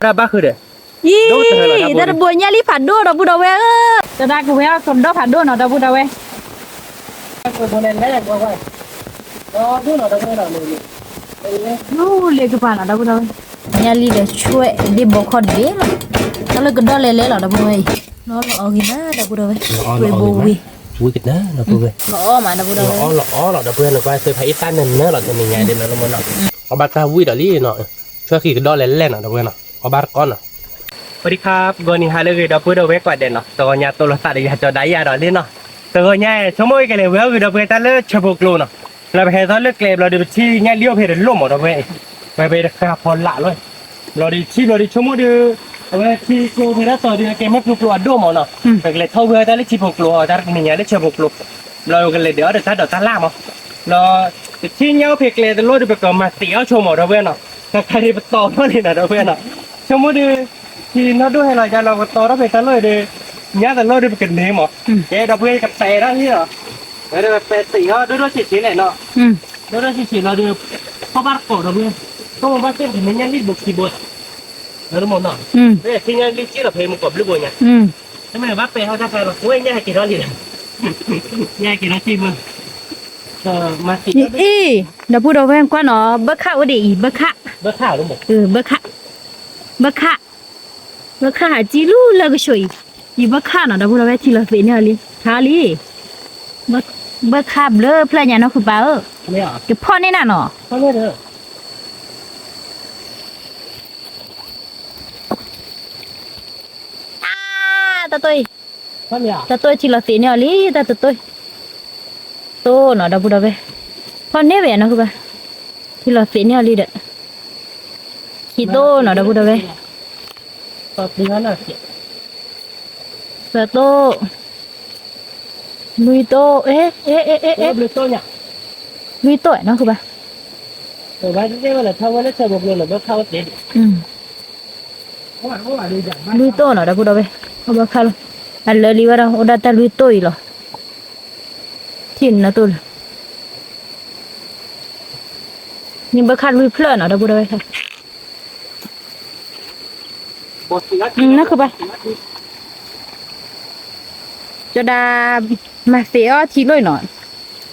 တၢ်ဘၣ်ဃုာ်ဒီး, အံၤ, တၢ်တဘိညၣ်လံဖးဒိၣ် ဒီပုၢ်ဒီဝဲၢ်ဧၢ, တဒၣ်ကဝဲအကဒီၣ်ဖးဒိၣ်နီၤ ဒီပုၢ်ဒီဝဲၢ်, လၢကပၤနီၤ ဒီပုၢ်ဒီဝဲၢ်, ညၣ်လံဒီးဆွဲၣ်ဒ့ဘီခီၣ်တဘ့ၣ်လီၤ, တၢ်လၢကဒီၣ်လဲၤလဲၤလီၤ ဒီပုၢ်ဒီဝဲၢ်အံၤ, လီၤလီၤအီၤဂ့ၤနၤ ဒီပုၢ်ဒီဝဲၢ်, ဝ့ၢ်ဘိဝ့ၢ်, ဝံၤကနၤ ဒီပုၢ်ဝဲၢ်, လီၤအီၤမး ဒီပုၢ်ဒီဝဲၢ်, လီၤအီၤလီၤ ဒီပုၢ်ဝဲၢ် နကွၢ်သ့ဖးအံသၣ်နၢၤနၢၤလီၤ တနံၤညါဒ်နီၤလၢမနီၤ, အဘၣ်တၢ်ဝံၣ်ဒီးလံနီၤ, ဆွဲၣ်ဃံကဒီၣ်လဲၤလဲၤနီၤ ဒီပုၢ်ဝဲၢ်နီၤ, အီၣ်ဘၣ်တကီနီၤ ပဒံခါ ပဂီၤနံၤဟါလၢအဂ့ၤ ဒီပုၢ်ဒီဝဲၢ်ကိးဂၤဒဲးနီၤ, တဂီၤညါသိၣ်လိသးဒီးယၤကၠီၤဒါယၤဒီးလံနီၤ, တဂီၤညါ ဆိကမိၣ်ကလဲၤဝဲအဂ့ၤ ဒီပုၢ်ဝဲၢ် တၢ်လၢဆၢဖိကျိနီၤ, လၢပဟဲသီလၢကျဲဘျီဒီး ပထံၣ်ညၣ်လံအိၣ်ဖဲတလိၣ်မး ဒီပုၢ်ဝဲၢ်, ဝဲပတဃါဖီလာ်လီၤ, ဘျီဒီးထံၣ်ဘျီဒီးဆိကမိၣ်ဒီး, အဝဲထံကျိဖဲတၢ်သီဒီး ကဲမ့ၢ်ကျိကျိအဒိၣ်မးနီၤ, ပကလဲၤထီၣ်ဝဲတၢ်လၢဆၢဖိကျိအီၤ တၢ်တနံၤညါလၢဆၢဖိကျိ, ဘျီပကလဲၤဒဲးအီၣ်ဒီးတၢ်ဒိးတၢ်လၣ်မး, ဘျီ ပထံၣ်ညၣ်အိၣ်ဖဲကျဲတလိၣ်ဒီး ပကမၤသံးအီၣ်ဆိမး ဒီပုၢ်ဝဲၢ်နီၤ, ခါခါဒီးပတီၤထီၣ်န့ၣ်နီၤ ဒီပုၢ်ဝဲၢ်နီၤ, ဆိကမိၣ်ဒီး ထံနီၢ်ဒိၣ်ဟဲလီၤယါလီၤ ပတီၤထီၣ်ဖဲတၢ်လီၢ်အံၤဒီး, ညၣ်တလီၢ်ဒီးပကန့ၢ်မး, ကဲ ဒီပုၢ်ဝဲၢ် ကပဲာ်ထီၣ်လံလီၤ, ဝဲဒီးပဲာ်သံးအီၣ်ဒိၣ်ဒိၣ်ဆံးဆံးလဲၣ်နီၤ, ဒိၣ်ဒိၣ်ဆံးဆံးလီၤဒီး, ဖီၣ်ဘၣ်တကိး ဒီပုၢ်ဝဲၢ်, ဖီၣ်ဘၣ်သ့ၣ်တမ့ၢ်ညၣ်လံဘိခံဘိ, လၢမနီၤ, မ့ၢ်ထံၣ်ညၣ်လံက့လီၤဖဲမုၢ်ကီၤဘျုးဘိညါ, တမ့ၢ်ဘၣ်ပဲာ်ထီၣ်တၢ်ဖဲလီၤ ဝဲညၣ်ဟဲက့ၤထီၣ်လံ, ညၣ်ဟဲက့ၤထီၣ်တံၢ်မး, အံၤ, ဒီပုၢ်ဒီဝဲၢ်ကွၢ်နီၤ ဘၢခၣ်အိၣ်ဒံးအံၤ ဘၢခၣ်, ဘၢခၣ်, ဘၢခၣ်, ဘၢခၣ်ဟးကံလူလၢကဆှီအံၤ, အံၤဘၢခၣ်နီၤ ဒီပုၢ်ဒီဝဲၢ် ထံလီၤသ့းန့ၢ်အီၤလံ ခါလံ, ဘၢခၣ်ဘျၢဖျၢၣ်ညါနီၢ်ဃုာ်ပၢ်ဧၢ, ယဖီၣ်န့ၢ်နၤနီၤ တၢ်တိၢ်အံၤ, တၢ်တိၢ်အံၤထံလီၤသ့းန့ၢ်အီၤလံ တၢ်တတိၢ်, တိၢ်နီၤ ဒီပုၢ်ဒီဝဲၢ်, ဖီၣ်န့ၢ်ဝဲနီၢ်ဃုာ်ပၢ်, ထံလီၤသ့းန့ၢ်အီၤလံဒီး, ခံတိၢ်နီၤ ဒီပုၢ်ဒီဝဲၢ်, သၢတိၢ်, လွံၢ်တိၢ်, လွံၢ်တိၢ်နီၢ်ဃုာ်ပၢ် လွံၢ်တိၢ်နီၤ ဒီပုၢ်ဒီဝဲၢ်, အဘၢခၣ်လီၤ, အလၢလံဝဲဒီး အိၣ်ဒၣ်တၢ်လွံၢ်တိၢ်အံၤလီၤ, ထံၣ်နတိၢ်လၢ, မ့ၢ်ဘၢခၣ်လွံၢ်ဖျၢၣ်နီၤ ဒီပုၢ်ဒီဝဲၢ်, နီၢ်ဃုာ်ပၢ် ကၠီၤဒၣ်, မၤသ့အီၣ်ထံလီၤအံၤနီၤ, တဃါဖးဒိၣ်ဖီလာ်လီၤအံၤ ထံၣ်ညၣ်လံကံဘိခံဘိညါ ဒီပုၢ်ဒီဝဲၢ်, ညၣ်လံဖျိလီၤနီၤ ဒီပုၢ်ဒီဝဲၢ်, မ့ၢ်ဖီၣ်လၢ, အ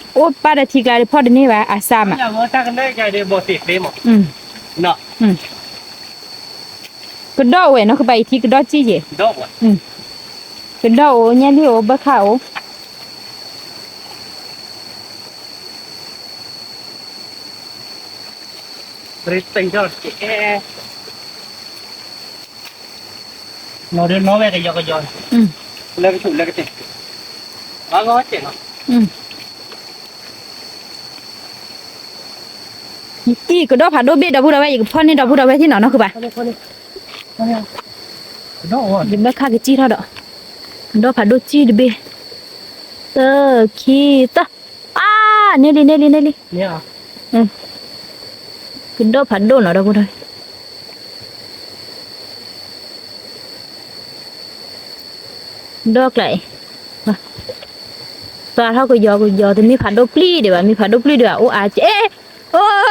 ိၣ်ပၢ်ဒီးထံကျါဒီးဖီၣ်တန့ၢ်ဘၣ် အစၢ်မး, ကဒီၣ်ဝဲနီၢ်ဃုာ်ပၢ်အံၤထံကဒီၣ်စံၣ်ယဲၢ်, ကဒီၣ်အိၣ် ညၣ်လံအိၣ် ဘၢခၣ်အိၣ် လီၤဒုးနီၣ်ဝဲကယီကယီ, လၢကဆူၣ်လၢကတဲာ်, ဘၣ်ဂီၢ်တဲာ်နီၤ, အံၤကဒီၣ်ဖးဒိၣ်ဘ့ၣ် ဒီပုၢ်ဒီဝဲၢ် ယကဖီၣ်န့ၢ်ဒီပုၢ်ဒီဝဲၢ်ထံနီၤ နီၢ်ဃုာ်ပၢ်, ယဘၢခၣ်ကစံၣ်ထီၣ်ဒီး, ကဒီၣ်ဖးဒိၣ်ကံတဘ့ၣ်, တၢ ခံ သၢ, အါ, န့ၢ်လံ န့ၢ်လံ န့ၢ်လံ, ကဒီၣ်ဖးဒိၣ်နီၤ ဒီပုၢ်ဒီဝဲၢ် ဒီကျါအံၤ, သးထီၣ်ကယီကယီ တမ့ၢ်ဖးဒိၣ်ပျံၢ်ဒံးဘၣ် မ့ၢ်ဖးဒိၣ်ပျံၢ်ဒံးဘၣ် အိၣ်အါကဲ, အိၣ်,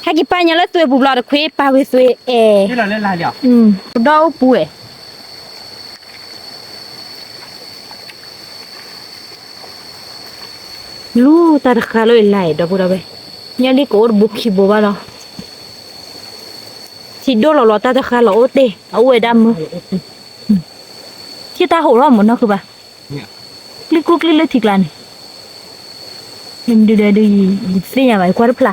ဟဲက့ၤပာ်ညါလၢသွ့ပူၤဘျီတခွ့ ပာ်ဝဲသွ့အဲ, ကဒီၣ်အိၣ်ပူၤဝဲ လူၤတၢ်တဃါလီၤအံၤလၢအံၤ ဒီပုၢ်ဒီဝဲၢ်, ညၣ်လံကအိၣ်တဘိခံဘိဘၣ်လီၤ, ထံဒိၣ်လီၤလီၤ တၢ်တဃါလီၤအိၣ်တ့ၢ် အအိၣ်ဝဲဒၣ်မုၢ်, ထံၣ်တၢ်ဟိးထီၣ်မုၢ်နီၢ်ဃုာ်ဘၣ်, ကျံကျူကျံလၢထံကျါန့ၣ်, မ့ၢ်ဒုးဒီးဒုးယသ့ၣ်ညါဘၣ် ယကွၢ်တဖျါ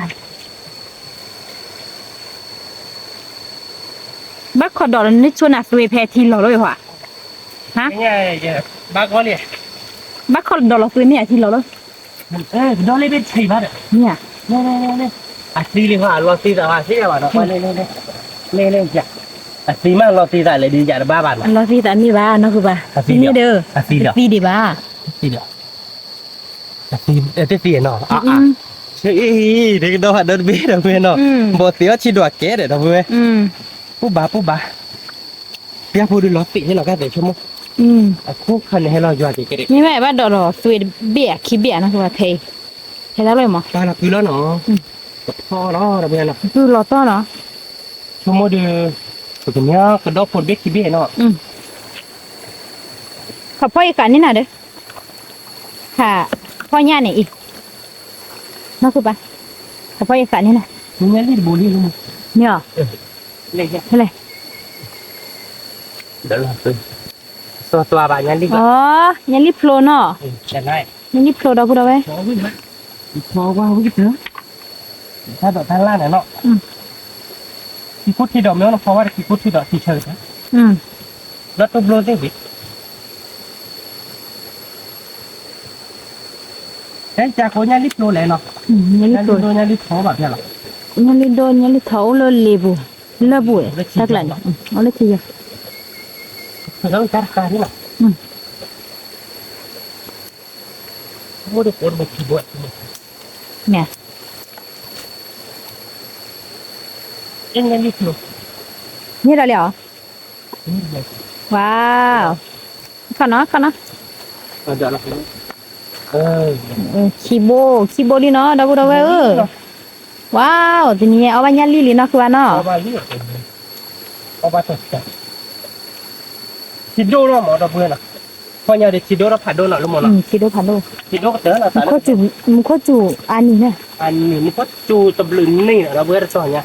ဘၣ်ခိးဒီးလီၤ နဆိနၤသွ့ဖဲထံလီၤလီၤယဟါ, ဟါ, ဘၣ်ခိးဒီးလီၤသွ့မ့ၢ်အထံလီၤလီၤ, ကဒီၣ်လၢဘ့ၣ်ထံဘၣ်ဒီး, မ့ၢ်ဧါ, အသံလံဟါ အလီၤသံသးဘၣ်သ့ၣ်ညါဘၣ်နီၤ, အသံမ့ၢ်လီၤသံသးလဲၣ်ဒုးယၤတဘၣ်ဘၣ်နီၤ, အလီၤသံသးမ့ၢ်ဘၣ်နီၢ်ဃုာ်ဘၣ်, အသံဒီး, အသံဒီး, အသံဒီး တသံနီၤ, အအါ, အံၤ တကဒီးဖးဒိၣ်တဘ့ၣ်ဒီပုၢ်ဝဲၢ်နီၤ, ဘီၣ်သ့အီၣ်ဆံးဒွးကဲဒီး ဒီပုၢ်ဝဲၢ်, ပူၤဘၣ်ပူၤဘၣ်, ပျၢ်ဖိဒီးလီၤသံးန့ၣ်လီၤ ကသ့ဆိကမိၣ်, အခိၣ်ခါန့ၣ်ဟဲလီၤယွၤက့ၤကဲ, မ့မ့ၢ်ဘၣ်ဒီးဒီးသွံၣ်တဘ့ၣ်အခံဘ့ၣ်အနီၢ်ကဘၣ်ဖဲအံၤ, ဟဲဒၣ်လီၤမး, ပာ်လီၤကုလီၤနီၤ, ကဖီလီၤဒီးပှၤနီၤ, ကုလီၤတီၢ်နီၤ, ဆိကမိၣ်ဒီး, ပကမ့ၢ်ကဒီၣ်ဖိတဘ့ၣ်ခံဘ့ၣ်နီၤ, ခီဖီယဃးန့ၢ်နၤဒီး, ခါဖီညၣ်န့ၣ်အံၤ, နီၢ်ကဘၣ်, ခီဖီယဃးန့ၢ်နၤ, မ့ၢ်အီၤ, လဲၣ် စီၤသွါဘၣ်ညါလံ, ညါလံဖျိနီၤ, ညါလံဖျိဒီပုၢ်ဒီဝဲၢ်, ဖီဝဲ, ဖီဝဲဝံၤကတၢၢ်, တၢ်ဒိးတၢ်လၢ်န့ၣ်နီၤ, ခံခိၣ်ထံဒီးမ့ၢ်နီၤ ဖီဝဲတခံခိၣ်ထံဒီးထံဆၢကတၢၢ်, လၢတိၢ်ဘျိသ့ၣ်ဝံၤ, ဟဲကၢကိးညါလံဖျိလဲၣ်နီၤ, ညါလံဖျိ, ညါလံဖျိဘၣ်ဖဲလီၤ, ညါလံဒိ ညါလံထီအိၣ်လၢလ့ပူၤ, လၢပူၤ, တၢ်ကျါန့ၣ်, အိၣ်လၢထံယီၤ မ့ၢ်, န့ၢ်ဒီးလံဧါ, ဝါ, ခီနီၤ ခီနီၤ, ခံဘိ ခံဘိလံနီၤ ဒီပုၢ်ဒီဝဲၢ်ဧၢ, ဝါ, တနံၤညါအီၣ်ဘၣ်ညၣ်လံၢ်လံနီၤ ဃုဘၣ်နီၤ ထံဒိၣ်လီၤမး ဒီပုၢ်ဝဲၢ်နီၤ, ခီညါဒီးထံဒိၣ်ဒီးဖးဒိၣ်နီၤ လၢမးနီၤ, ထံဒိၣ်ဖးဒိၣ်, ထံဒိၣ်ကတၢၢ်လီၤ, မူခိၣ်စူၤအါနံၤန့ၣ်, အါနံၤ မူခိၣ်စူၤတဘျုးနံၣ်နီၤ ဒီပုၢ်ဝဲၢ်တတီၤညါ,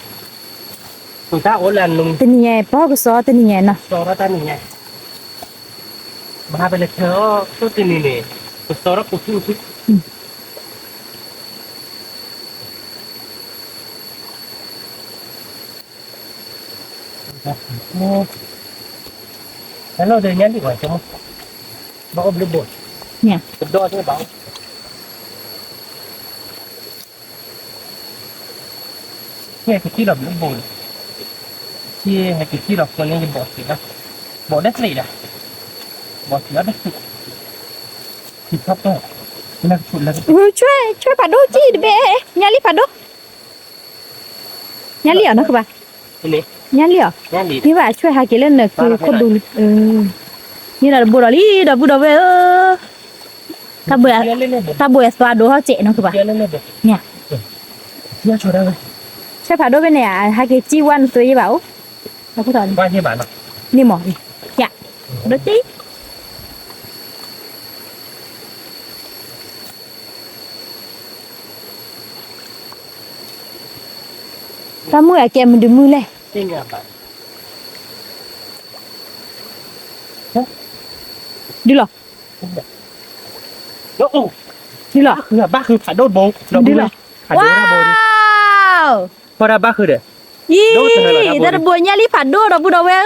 ပတၢ်အိၣ်လၢအနူ, တနံၤညါ ပဟီၣ်ကစီၣ်တနံၤညါနီၤ, စီၤထီၣ်တၢ်နံၤညါ, ဘၣ်ဟးပလဲၤထၢအီၣ် သိၣ်တနံၤန့ၣ်, ကစီၤထီၣ်ပူၤဆူၣ်ဆူၣ် ဟဲလီၤဒီး ညၣ်လံၣ်ဝဲ, ဘၣ်အိၣ်ဘျုးဘိး, ကဒီၣ်သ့ၣ်ဘၣ်အိၣ်, ဟဲက့ၤထံၣ်လီၤဘျုးဘိး, ဟဲက့ၤထံၣ်လီၤဃိန့ၣ် ယဘီၣ်သ့ၣ်လီၤ, ဘီၣ်ဒၣ်သ့ၣ်ဒၣ်, ဘီၣ်သ့ၣ်အီၤတသ့ၣ်, ထံထီၣ်ပၢၢ်, ဆွဲဖးဒိၣ်ကံၣ်တဘ့ၣ်, ညၣ်လံၣ်ဖးဒိၣ် ညၣ်လံၣ်အီၤနီၢ်ကဘၣ်, ညၣ်လံၣ်အီၤ, မ့ၢ်ဘၣ်ဆွဲဟးက့ၤလၢနၢၤကုခိၣ်ဒူလံ, မ့ၢ်ဒီးတဘိဒီးလံ ဒီပုၢ်ဒီဝဲၢ်ဧၢ, တၢ်ဘှံးအသွါဒိၣ်ထီၣ်စဲးနီၢ်ကဘၣ်, မ့ၢ်, ဆွဲဖးဒိၣ်ဖဲန့ၣ် ဟးက့ၤကံၣ်ဝါနသွဲယဲၢ်ဘၣ်အိၣ်, န့ၣ်မး, ဒိၣ်ကံၣ် တၢ်မုၣ်အကဲမုၢ်ဒုးမုၢ်လဲၣ်, ဒုလီၤ, ဒုလီၤ, ဘၣ်ဃုဖးဒိၣ်ဘိ, ဒုလီၤ, ဝါ, ဖီဒၣ်ဘၣ်ဃုဒီး, အံၤ, တၢ်တဘိညၣ်လံဖးဒိၣ်ဒီပုၢ်ဒီဝဲၢ်ဧ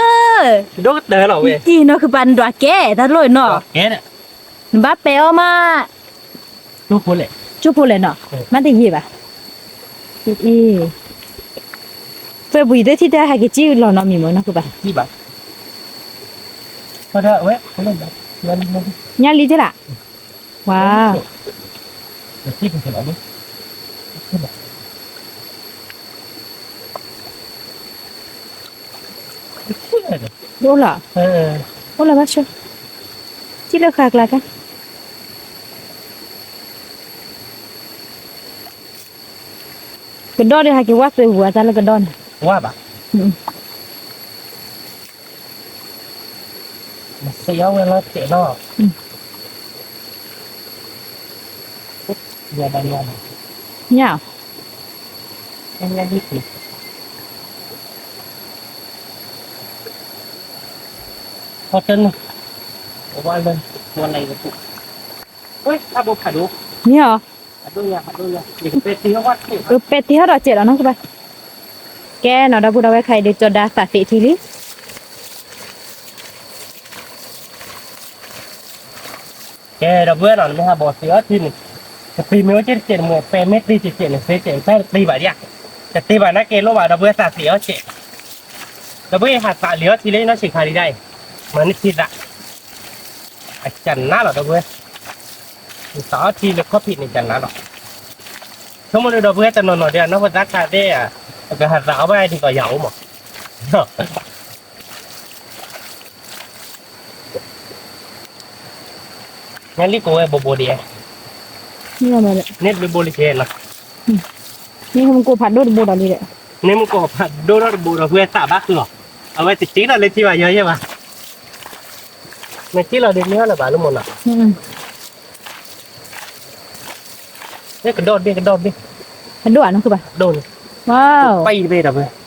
ၢ, အံၤနီၢ်ကဘၣ်နဒွးကဲ တၢ်တလိၣ်နီၤ, နဘၣ်ပဲာ်အီၤမး, ကၠိဖိလဲၣ်နီၤ, မ့ၢ်တယံာ်ဘၣ်, အံၤ, ပှဲၤပူၤယံၤတထံၣ်တၢ်ဟဲက့ၤကံၣ်လီၤနီတမံၤမးနီၢ်ကဘၣ်, ညၣ်လံတလၢ်, ဝါ အိၣ်လီၤ, အိၣ်လီၤဘၣ်ဆိ, ထံၣ်လၢဃာ်ကျါတၢ်, ကဒီၣ်ဒီးဟဲက့ၤဝၣ်သွဲပူၤအတၢ်လၢကဒီၣ်န့ၣ်, ဝၣ်ဘၣ် စ့အီၣ်ဝဲလီၤစဲးလီၤ, ညၣ်, မ့ၢ်အီၤ, ပဲတ့ထီၣ်ဒီးစဲးလီၤနီၢ်ကဘၣ်, ကဲနီၤ ဒီပုၢ်ဒီဝဲၢ်ခဲအံၤဒီး ကၠီဒါသးသ့ထံလံ ကဲ ဒီပုၢ်ဝဲၢ်နီၤ နမ့ၢ်ဟးဘီၣ်သ့ၣ်အီထံန့ၣ်, ကသံၣ်မ့ၢ်အိၣ်ကဲတကဲးန့ၣ် မ့ၢ်ပဲမ့ၢ်တ့တကဲးန့ၣ် သ့ကဲး တၢ်တသ့ဘၣ်ဒံး, တသ့ဘၣ်နာ်က့ၤလိၣ်ဘၣ် ဒီပုၢ်ဝဲၢ်သးသ့ၣ်အီကဲး, ဒီပုၢ်ဝဲၢ်ဟးသးလံအီထံလၢနီၢ်ဆံးခါဒံးဒၣ်အံၤ, မၤန့ၢ်ထံသး, အကနၣ်လီၤ ဒီပုၢ်ဝဲၢ်, သးအီထံလၢခီၣ်ဖံးန့ၣ်ကနၣ်လီၤ, ဆိကမိၣ်ဒီး ဒီပုၢ်ဝဲၢ်တနီၤနီၤဒီး အနီၢ်ဖိသၣ်ခါသ့ၣ်, ပကဟးသးအီဘၣ်ဒ်သိးယၤအိၣ်မး ညါလံကိးဝဲဘိးဘိးဒံး, န့ၣ်ဘိးလံကဲလီၤ, န့ၣ်မူကိးဖးဒိၣ်တဘိဒီးလံဒီး, န့ၣ်မူကိးဖးဒိၣ်ထီၣ်တဘိဒီး ဖုဝဲသးဘၣ်ဃုာ်လီၤ, အဝဲတစ့လီၤလၢထံဘၣ်ယီၤယဲၢ်ဘၣ်, နစ့လီၤဒ်န့ၣ်လၢၤဘၣ်လၢမ့ၢ်နီၤ, ကဒီၣ်ဘ့ၣ်ကဒီၣ်ဘ့ၣ်, ဖးဒိၣ်ဧါနီၢ်ခုၣ်ဘၣ်, ဒိၣ်န့ၣ်, ပၢ်အံၤတဘ့ၣ်ဒီး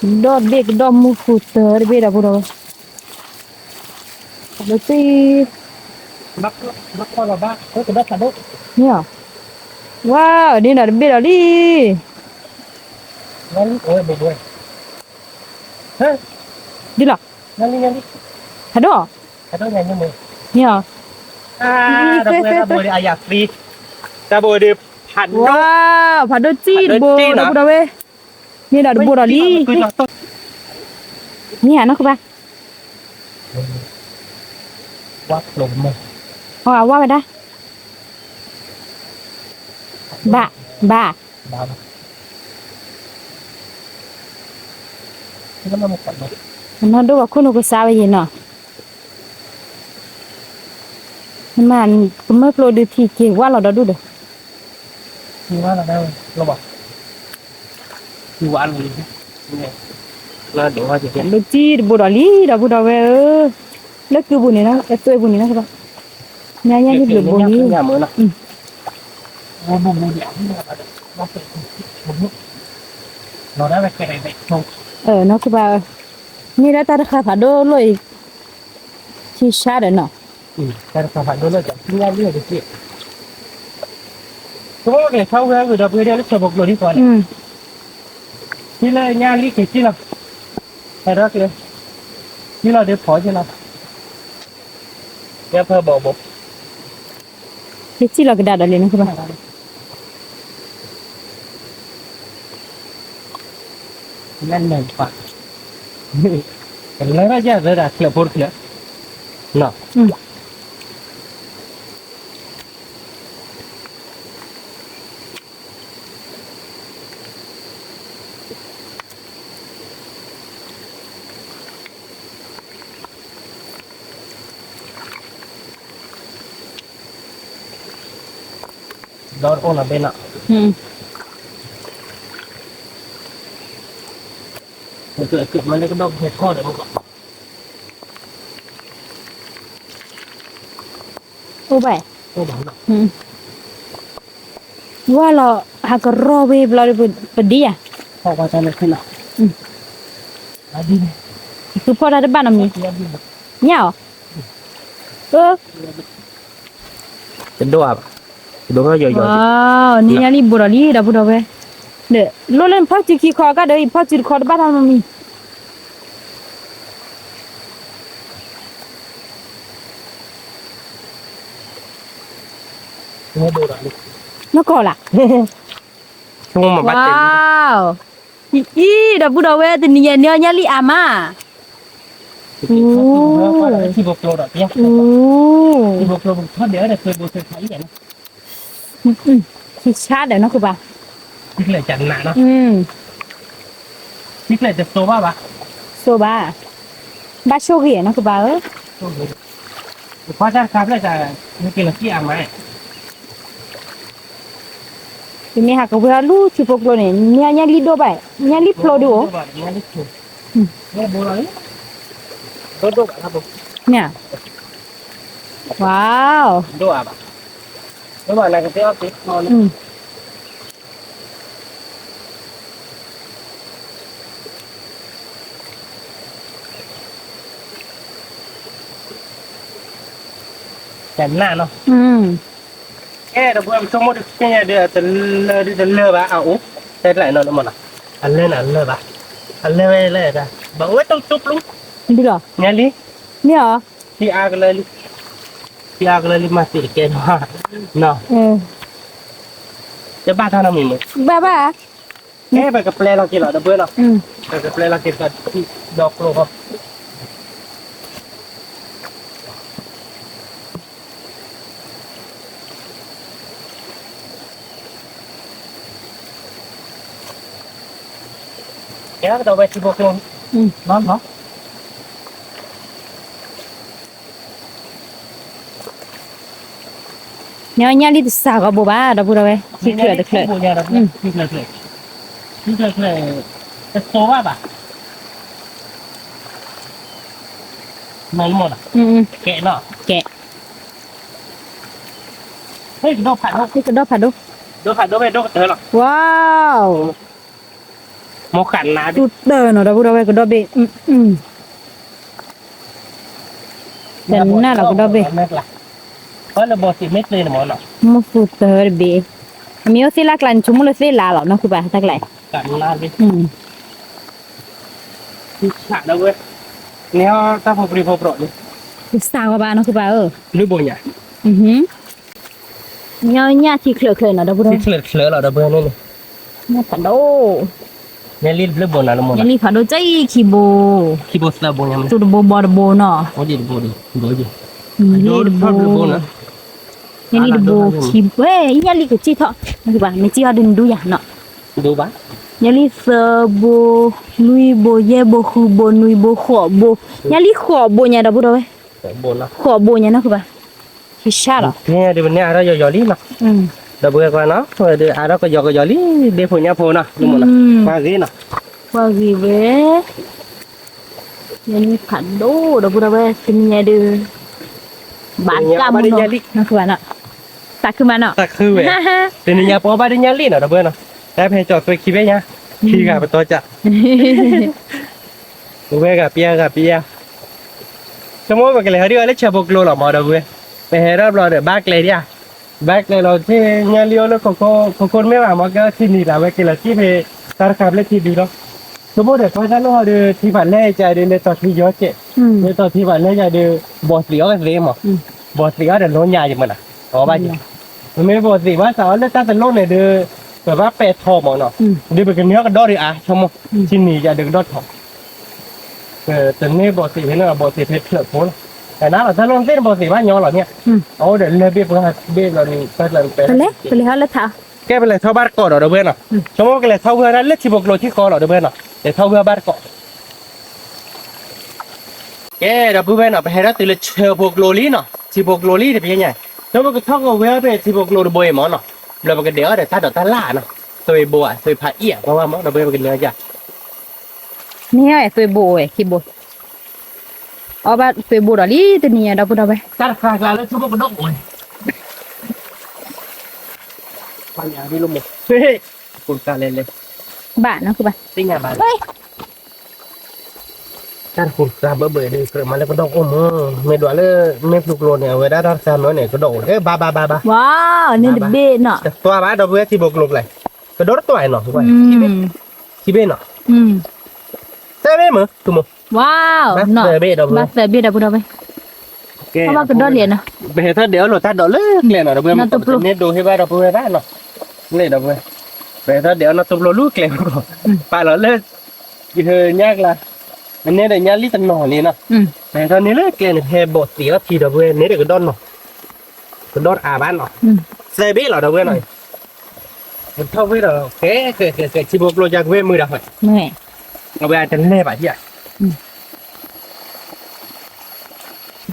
ဖု, ကဒီၣ်ဘ့ၣ်ကဒီၣ်မူဃုာ်တၢၤတဘ့ၣ်ဒီးဖုဒီးဝဲ ဒိၣ်တံၢ်, ဘၣ်ဖီလီၤဘၣ်, န့ၣ်, ဝါ, ဒ်န့ၣ်ဒီးတဘ့ၣ်ဒီးလံ, ဒ်လီၤ, ဖးဒိၣ်, န့ၣ်, တၢ်ဘိးဒ်, ဝါ, ဖးဒိၣ်တံၢ်တဘိဒီးဖုဒီးဝဲ, န့ၣ်ဒီးတဘိဒီးလံ, န့ၣ်နီၢ်ခုၣ်ဘၣ် အဝဲဒၣ်, ဘၣ်, ဘၣ်, နီၢ်ဒိၣ်ဘၣ်ခိၣ်နူာ်ကစါဝဲယံၤနီၤ, မ့ၢ်ကမၢကျိဒုးထံၣ်က့ၤဝါလီၤဒီဒူၣ်ဒီး, ဒိၣ်တံၢ်တဘိဒီးလံဒီးဖုဒီးဝဲဧၢ, လၢကုပူၤန့ၣ်လီၤအသွဲပူၤန့ၣ်လီၤ, ညါညါလံဘျုးဘိန့ၣ်, နီၢ်ခုၣ်ဘၣ်, မ့ၢ်ဒၣ်တၢ်တဃၣ်ဖးဒိၣ်လီၤအံၤ, ထံဆါဒီးနီၤ, တၢ်တဃၣ်ဖးဒိၣ်လီၤ, ကမ့ၢ်ကလဲၤဆီဝဲ ဂုာ်ဒီးပှ့ၤဒဲလၢဆၢဖိကျိၤဒ်သိးန့ၣ်, ထံလၢညါလံက့ၤစံၣ်လီၤ, ဟဲဒီးကျဲ, စံၣ်လီၤဒ်ဖီစ့ၢ်လီၤ, ညါဖၢဘီဘိ ကစံၣ်လီၤကဒါဒီးလံနီၢ်ခုၣ်ဘၣ်, ကလၢထီၣ်ယၢ်သၢဒၣ်ချၢးဖိတချၢး, နီၤ ဒီးအိၣ်လီၤဘ့ၣ်နီၤ, အိၣ်ဘၣ်, ဝါလီၤ ဟးကရီဝ့ၤဘျီဒီးပဒံဧါ, သုဖီၣ်တၢ်တဘၣ်နီတမံၤ, ညၣ်အီၤ, အၢ တဒိၣ်ဘၣ်, တဒိၣ်ထီၣ်ယီၤယီၤ, န့ၣ်ညါလံဘိးဒီးလံဒီပုၢ်ဒီဝဲၢ်, ဒီးလိၣ်လၢနဖီၣ်စုခံခီကဒီး ယဖီၣ်စုတခီတဘၣ်ထီၣ်နီတမံၤ, နီၢ်ကီၢ်လၢ်, ဝါ, အံၤ ဒီပုၢ်ဒီဝဲၢ် တနံၤညါန့ၣ်ညါလံအါမး, ထံဆါဒီးနီၢ်ကဘၣ်, ဆိဘၣ်, ဘၣ်ဆိၣ်ဂ့ၤနီၢ်ကဘၣ်ဧၢ, တမ့ၢ်ဟးကဝဲၤထီၣ်လၢထံဖိကျိန့ၣ် ညါလံဒိၣ်ဘၣ်, ညါလံဖျိဒုးအိၣ်, န့ၣ်, ဝါ, ကနၣ်နီၤ, အဲၣ်ဒိးပှၤပဆိကမိၣ်တသ့ညါဒီး တလၢဒုးတလၢဘၣ်အအိၣ်, တဲကျါနီၤမနီၤ, အလၢန့ၣ်အလၢဘၣ်, အလၢဝဲလၢဒၣ်, ဘၣ်အိၣ်ဝဲတူၢ်တူၢ်ပျူၤ, ညါလံ, မ့ၢ်အီၤ, ထံအါကလၢာ်လံ, ထံအါကလၢာ်လံ မၤသ့ၣ်တကဲနီၤ, တဘၣ်တၢ်နီတမံၤမ့ၢ်, ဘၣ်ဘၣ်, ကဲ ပကပျဲလီၤက့ၤလီၤ ဒီပုၢ်ဝဲၢ်နီၤ, ပကပျဲလီၤက့ၤ ဒီကျိဃီ ကဲ ကဒီးဝဲထံဖိကျိနီၤ, နီၤ, နီၤ, နီၤ, နီၤ, နီၤ, ညါလံတစှၤဂီၤဘိးဘၣ် ဒီပုၢ်ဒီဝဲၢ်, ထံချၢးတချၢး, ထံချၢးချၢး, တစိဘၣ်ဘၣ်, ကဲ, ကဲ, ကဒီးဖးဒိၣ်, ကဒီးဖးဒိၣ်, ဝါ, မ့ၢ်ဃးနၤ သူတၢ်နီၤ ဒီပုၢ်ဒီဝဲၢ် ကဒီးဘ့ၣ်, တနၢ်လီၤကဒီးဘ့ၣ်, မ့ၢ်သူတၢ်တဘ့ၣ်, အမ့ၢ်အိၣ်သ့ၣ်လၢ်ကျါန့ၣ် ဆိကမိၣ်လၢသ့ၣ်လၢ်လီၤ နီၢ်ခုပၤ တၢ်ကျါအံၤ, တစှၤဂီၤဘၣ် နီၢ်ခုပၤဧၢ, ဘျုးဘိၣ်ညါ, ညါထံချၢးချၢးနီၤ ဒီပုၢ်ဒီဝဲၢ်, ထံချၢးချၢးလီၤ ဒီပုၢ်ဝဲၢ်န့ၣ်, ညါဖးဒိၣ်, ညါလံတဘျုးဘိၣ်နၤလၢမ့ၢ်, ညါလံဖးဒိၣ် ကၠံခံဘိ, ခံဘိသၢဘိညါ, သူတဘိဘီတဘိနီၤ, ဒိၣ်တဘိ, ညါလံတဘိခံဘိ, ဝဲ ညါလံကစံၣ်ထီၣ်, မ့ၢ်စံၣ်ထီၣ်ဒုးနဒူယၤနီၤ, ညါလံသၢဘိ, လွံၢ်ဘိ, ယဲၢ်ဘိ, ဃုဘိ, နွံဘိ, ဃိးဘိ, ညါလံဃိးဘိညါ ဒီပုၢ်ဒီဝဲၢ်, ဃိးဘိညါ နီၢ်ခုပၤ, ဟံးဆၣ်လီၤ, ဒ်ပန့ၢ်အါထီၣ်ယီၤယီၤလံနီၤ, ဒီပုၢ်ဝဲၢ်ကွၢ်နီၤ, အါထီၣ်ကယီၤကယီၤလံ, ဒ့ဖိညၣ်ဖိနီၤ, ပှၤဂ့ၤနီၤ, ပှၤဂ့ၤဝဲ ညါလံဖးဒိၣ် ဒီပုၢ်ဒီဝဲၢ် တနံၤညါဒုး, ဘၣ်တၢ်မူနီၤ, သးခုမးနီၤ, သးခုဝဲ, တနံၤညါပအီၣ်ဘၣ်ဒ်ညါလံနီၤ ဒီပုၢ်ဝဲၢ်နီၤ, တၢ်ဖဲကၠီၤသွဲခံဘ့ၣ်ညါ, ခံဂၤပတီၢ်ကၢ်, ဝဲဂၤပယါဂၤပယါ, ဆိကမိၣ်ပကလဲၤဟဲဒ်အီၤလၢဆၢဖိကျိလီၤမး ဒီပုၢ်ဝဲၢ်, ပဟဲထီၣ်ဘျီဒီး ဘၣ်ကျဲဒ်ဧါ, ဘၣ်ကျဲလီၤထံၣ်ညါလံအိၣ်လၢခိခိၣ်တမ့ၢ်ဘၣ် မ့ၢ်ကဲထံၣ်နံၤလၢဝဲက့ၤလီၤထံၣ်ဖဲ တၢ်တခါဖျၢၣ်ထံဒုလီၤ, ဆိကမိၣ်ဒီးကွၢ်တၢ်လီၢ်ဟီဒီး ထံဖးလဲၢ်ကဒီး လဲၤတီၤထံယီၤကဲး, လဲၤတီၤထံဖးလဲၢ်ကဒီး ဘီၣ်သံးအီၣ်ကသ့မး, ဘီၣ်သံးအီၣ်ဒီးလီၤညါယမးနီၤ, အီၣ်ဘၣ်ယဲ, ပမ့ၢ်ဘီၣ်သံးဘၣ်သးအီၣ်လၢတၢ်တလိၣ်န့ၣ်ဒီး ပဘၣ်ပဲာ်ထီမးနီၤ, ဒီးပကန့ၢ်အီၣ်ကဒီးဒီးအါဆိကမိၣ်, ထံနံၤယၤဒီးကဒီးထီ တန့ၢ်ဘီၣ်သံးဖဲန့ၣ် ဘီၣ်သံးဖဲချၢးဖိလီၤ, တနာ်လီၤ တၢ်လီၢ်သ့ၣ်န့ၣ်ဘီၣ်သံးဘၣ်ညီလီၤန့ၣ်, အအိၣ်ဒီးလၢဘ့ၣ်ပှၤဘ့ၣ်လီၤန့ၣ် ပလဲၤဟီလၢထး, ကဲပလဲၤထီၣ်ဘၣ်တကိးဒီး ဒီပုၢ်ဝဲၢ်နီၤ, ဆိကမိၣ်ကလဲၤထီၣ်ဝဲဒၣ်လၢထံဖိကျိထံဃီလီၤ ဒီပုၢ်ဝဲၢ်နီၤ, လဲၤထီၣ်ဝဲဘၣ်တကိး ကဲ ဒီပုၢ်ဝဲၢ်နီၤ ပဟဲထီၣ်တုၤလၢဆၢဖိကျိလံနီၤ, ထံဖိကျိလံတဘ့ၣ်ညါ, ဒီးပကထီၣ်ကီးဝဲဖဲထံဖိကျိတဘိအံၤမးနီၤ, ဘျီပကဒဲးအီၣ်ဒီးတၢ်ဒိးတၢ်လၣ်နီၤ, သွဲဘိဧါ သွဲဖးအံၣ်ဧါ ကွၢ်ဝဲမး ဒီပုၢ်ဝဲၢ် ပကန့ၢ်အီၣ်ယၤ န့ၢ်သွဲဘိဝဲ ခံဘိ, အီၣ်ဘၣ်သွဲဘိဒီးလံတနံၤညါ ဒီပုၢ်ဒီဝဲၢ်, တၢ်တခါကျါလၢဆိကမိၣ်ကဒီးဝဲ, ပှၤညါဒ်လီၤမး, ခိၣ်တလဲလဲ, ဘၣ်နီၤ ကဘၣ်, သ့ၣ်ညါဘၣ် တၢ်တခါဘၢဘၢဒီး ကြၢးမၤလၢကဒီးအိၣ်မး, မ့ၢ်ဒွးလၢ မ့ၢ်ဖျိကျိန့ၣ် အဝဲဒၣ်တၢ်တခါမ့ၢ်န့ၣ် ကဒီးအိၣ်လၢ ဘၣ်ဘၣ်ဘၣ်ဘၣ်, ဝါ, န့ၣ်တဘ့ၣ်နီၤ, တသွါဘၣ် ဒီပုၢ်ဝဲၢ် ထံဖိကျိပျဲၢ်, ကဒီးတသွါနီၤ, ခံဘ့ၣ်နီၤ, သၢဘ့ၣ်မ့ၢ် သုမ့ၢ်, ဝါ, ဘၣ်သၢဘ့ၣ်ဒီး ဘၣ်သၢဘ့ၣ်ဒီပုၢ်ဒီဝဲၢ်, အဘၣ်ကဒီးလံနီၤ, ပဟဲထီၣ်ဒဲးအီၣ်လိာ်တၢ်ဒိးလၢကျဲနီၤ ဒီပုၢ်ဝဲၢ်, မ့ၢ်ဒိးဟ့ၣ်ဘၣ်ဒီပုၢ်ဝဲၢ်ဘၣ်နီၤ, လၢဒီပုၢ်ဝဲၢ်, ပဟဲထီၣ်ဒဲးအီၣ်နီၢ်သိဘျိလူၤကျဲ, ပာ်လီၤလၢ ယဟၢညါကျါ, မ့ၢ်န့ၢ်ဒီးညါလံတနီၤလံနီၤ, ပဟဲထီၣ်န့ၢ်လၢကျဲန့ၣ် ပဟဲဘီၣ်သံးအီၣ်ထံဒီပုၢ်ဝဲၢ် န့ၢ်ဒီးကဒီးနီၤ, ကဒီးတအါဘၣ်နီၤ, သၢဘ့ၣ်လီၤဒီပုၢ်ဝဲၢ်နီၤ, ပထီၣ်ဝဲဒီး ကဲ ကဲ ကဲ ကဲ ထံဖိကျိယါကဝဲၢ်မုာ်ဒၣ်ဃဲ, အဝဲအတလဲၤဘၣ်ယါ ဒ့ဘီခီၣ်ဘ့ၣ်ပြံဘၣ်နီၤ,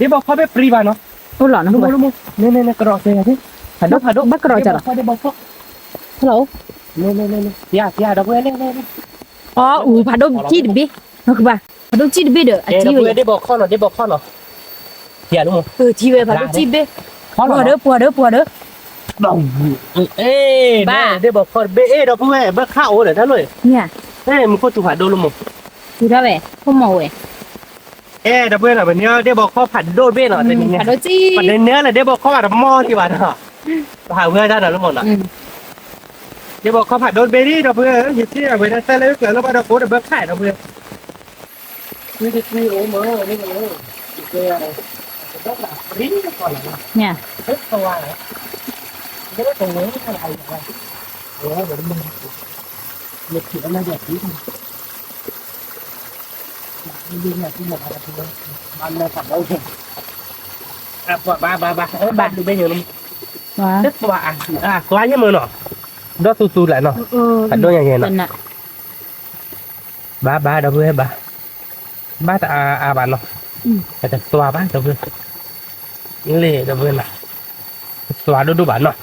အိၣ်လီၤနီၤ, န့ၣ်န့ၣ်န့ၣ် ကရီးကဲယၤ, ဖးဒိၣ်ဖးဒိၣ်, ဘၣ်ကရီးကဒီး, ဒ့ဘီခီၣ်, ဟဲလီၤ, ယၤယၤဒီပုၢ်ဝဲၢ်န့ၣ်, အီၣ်အူဖးဒိၣ်ကံၣ်တဘ့ၣ်, နီၢ်ကဘၣ်, ဖးဒိၣ်ကံၣ်တဘ့ၣ်ဒီး အထံဝဲ, ဒ့ဘီခီၣ်နီၤ ဒ့ဘီခီၣ်နီၤ, ထံဝဲဖးဒိၣ်ကံၣ်တဘ့ၣ်, ပှၤဒီး ပှၤဒီး ပှၤဒီး ဘၣ်, ဒ့ဘီခီၣ်တဘ့ၣ် အ့ၣ် ဒီပုၢ်ဝဲၢ် ဘၣ်ခးအိၣ်ဒီးတၢ်လီၢ်, မူခိၣ်စူၤဖးဒိၣ်လီၤမး, စူၤထီၣ်ဝဲ, ခိၣ်မီၤဝဲ အဲ ဒီပုၢ်ဝဲၢ်နီၤ ပန့ၢ်အီၤဒ့ဘီခီၣ်ဖးဒိၣ်တဘ့ၣ်နီၤ, တနံၤညါ ပတန့ၢ်လၢဒ့ဘီခီၣ်ဘၣ်တမီၢ်က့ၤဘၣ်နီၤ, ပဟးဝဲဒၣ်နီၤလၢမးနီၤ, ဒ့ဘီခီၣ်ဖးဒိၣ်တဘ့ၣ်လံ ဒီပုၢ်ဝဲၢ်ဧၢ, ယထံၣ်အဝဲဒၣ်တၢ်လၢကျၢၤလၢဘၣ်ဒီးကိးဒီးဘၣ်ခး ဒီပုၢ်ဝဲၢ် ဘၣ် ဘၣ် ဘၣ် ဘၣ် ဘၣ် ဘၣ် ဘၣ် သွါယဲၢ်မုၢ်နီၤ, ဒီးသူသူလၢနီၤ, ဖးဒိၣ်ညါယဲၢ်နီၤ, ဘၣ် ဘၣ် ဒီပုၢ်ဝဲၢ်ဘၣ်, ဘၣ်တအါအါဘၣ်နီၤ, တသွါဘၣ် ဒီပုၢ်ဝဲၢ်, လ့ၣ် ဒီပုၢ်ဝဲၢ်နီၤ, သွါဒိၣ်ဒိၣ်ဘၣ်နီၤ,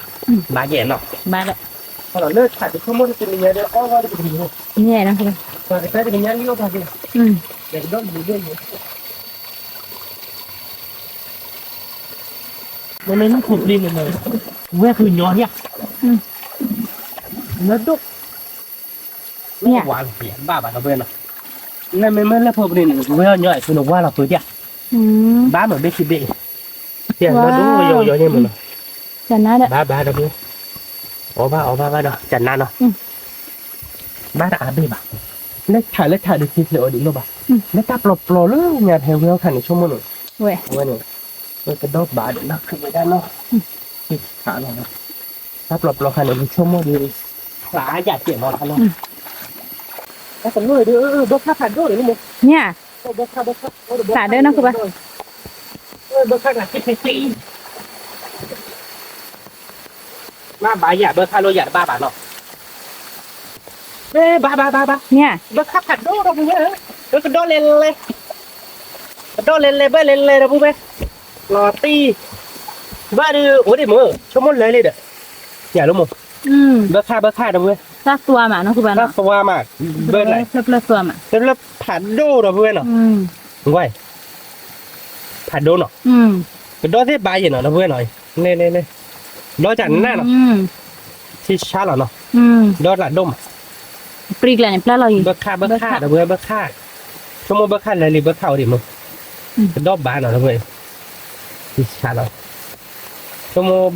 ဘၣ်ယဲၢ်နီၤ, ဘၣ်လၢ, လၢထးဒုးဆိကမိၣ်တနံၤညါဒီး အီၣ်ဝဲတကနံၤ, ယဲၢ်နီၤ, ပှၤကတဲတကနံၤလံအိၣ်ပှၤက့ၤ, ယကဒီၣ်ယကဒိၣ်ယဲၢ် မ့မ့ၢ်လၢဖိပျံၤန့ၣ်, ဝဲဃုာ်ညီယါ, လၢဒိၣ်, ဝါလီၤဘၣ်ဘၣ်ဒီပုၢ်ဝဲၢ်နီၤ, လၢမ့မ့ၢ်လၢဖိပျံၤန့ၣ် ဝဲအီၣ်ညီအံၤ သုနဝါလီၤပှဲၤဒၣ်, ဘၣ်မ့ၢ်ဘ့ၣ်ဆံဘ့ၣ်အံၤ, လၢဒိၣ်ယိယိယဲၢ်မ့ၢ်နီၤ, ဘၣ်ဘၣ်ဒီပုၢ်ဝဲၢ်, အီၣ်ဘၣ်အီၣ်ဘၣ်ဘၣ်ဒီး ကနါနီၤ ဘၣ်တအါဘ့ၣ်ဘၣ်, လၢထးလၢထးဒုးခံဖျၢၣ်အီၤဒံးလိၣ်ဘၣ်, လၢတၢ်ပျီပျီလၢညါဖဲဝဲအီၣ်ခါန့ၣ် ဆိကမိၣ်န့ၣ်, ဝဲန့ၣ်, ဝဲကဒီၣ်ဘၣ်ဒီးလၢခုးဝဲဒၣ်နီၤ, ထးလီၤ, တၢ်ပျီပျီခါန့ၣ် ယဆိကမိၣ်ဒီး, ဖျါယၣ်ကဲးလီၤခါလီၤ, တၢ်ကလိၣ်ဒီး ဘၢခၣ်ဖးဒိၣ်န့ၣ်မ့ၢ်, ညါ, ဘၢခၣ်ဘၢခၣ်, ဖးဒိၣ်နီၤခုဘၣ်, ဘၢခၣ်ကသံသံ မ့ၢ်ဘၣ်ယၤဘၢခၣ်လိၣ်ယၤတဘၣ်ဘၣ်နီၤ, မ့ၢ်ဘၣ်ဘၣ်ဘၣ်ဘၣ်, မ့ၢ်ဧါ, ဘၢခၣ်ဖးဒိၣ်ဒီပုၢ်ဝဲၢ်, ဘၢကဒီလဲၤလဲၤ, ကဒီလဲၤလဲၤဘၢလဲၤလဲၤဒီပုၢ်ဝဲၢ်, လီၤတံၢ်, ဘၣ်ဒုးအိၣ်ဒံးမ့ၢ် ဆိကမိၣ်လၢလံဒီး, ယၤလိမ့ၢ်, ဘၢခၣ်ဘၢခၣ်ဒီပုၢ်ဝဲၢ်, တၢ်သွါမးနီၤခုဘၣ်နီၤ, တၢ်သွါမး, ဘၢလဲၤ, ဖျၢၣ်ဖျၢၣ်သွါမး, ဖျၢၣ်ဖျၢၣ်ဖးဒိၣ်ဒီပုၢ်ဝဲၢ်နီၤ, ဝဲ ဖးဒိၣ်နီၤ, ကဒီသ့ၣ်ဘၣ်ယဲၢ်နီၤ ဒီပုၢ်ဝဲၢ်နီၤ, လဲၤလဲၤလဲၤ, ဒီးတၢ်နးနီၤ, ထံဆါလီၤနီၤ, ဒီးတၢ်ဒိၣ်မး, ပျံၤကျါန့ၣ်ပျၢ်လီၤအံၤ, ဘၢခၣ်ဘၢခၣ်ဒီပုၢ်ဝဲၢ် ဘၢခၣ်, ဆိကမိၣ်ဘၢခၣ်လၢလံ ဘၢခၣ်အိၣ်ဒံးမ့ၢ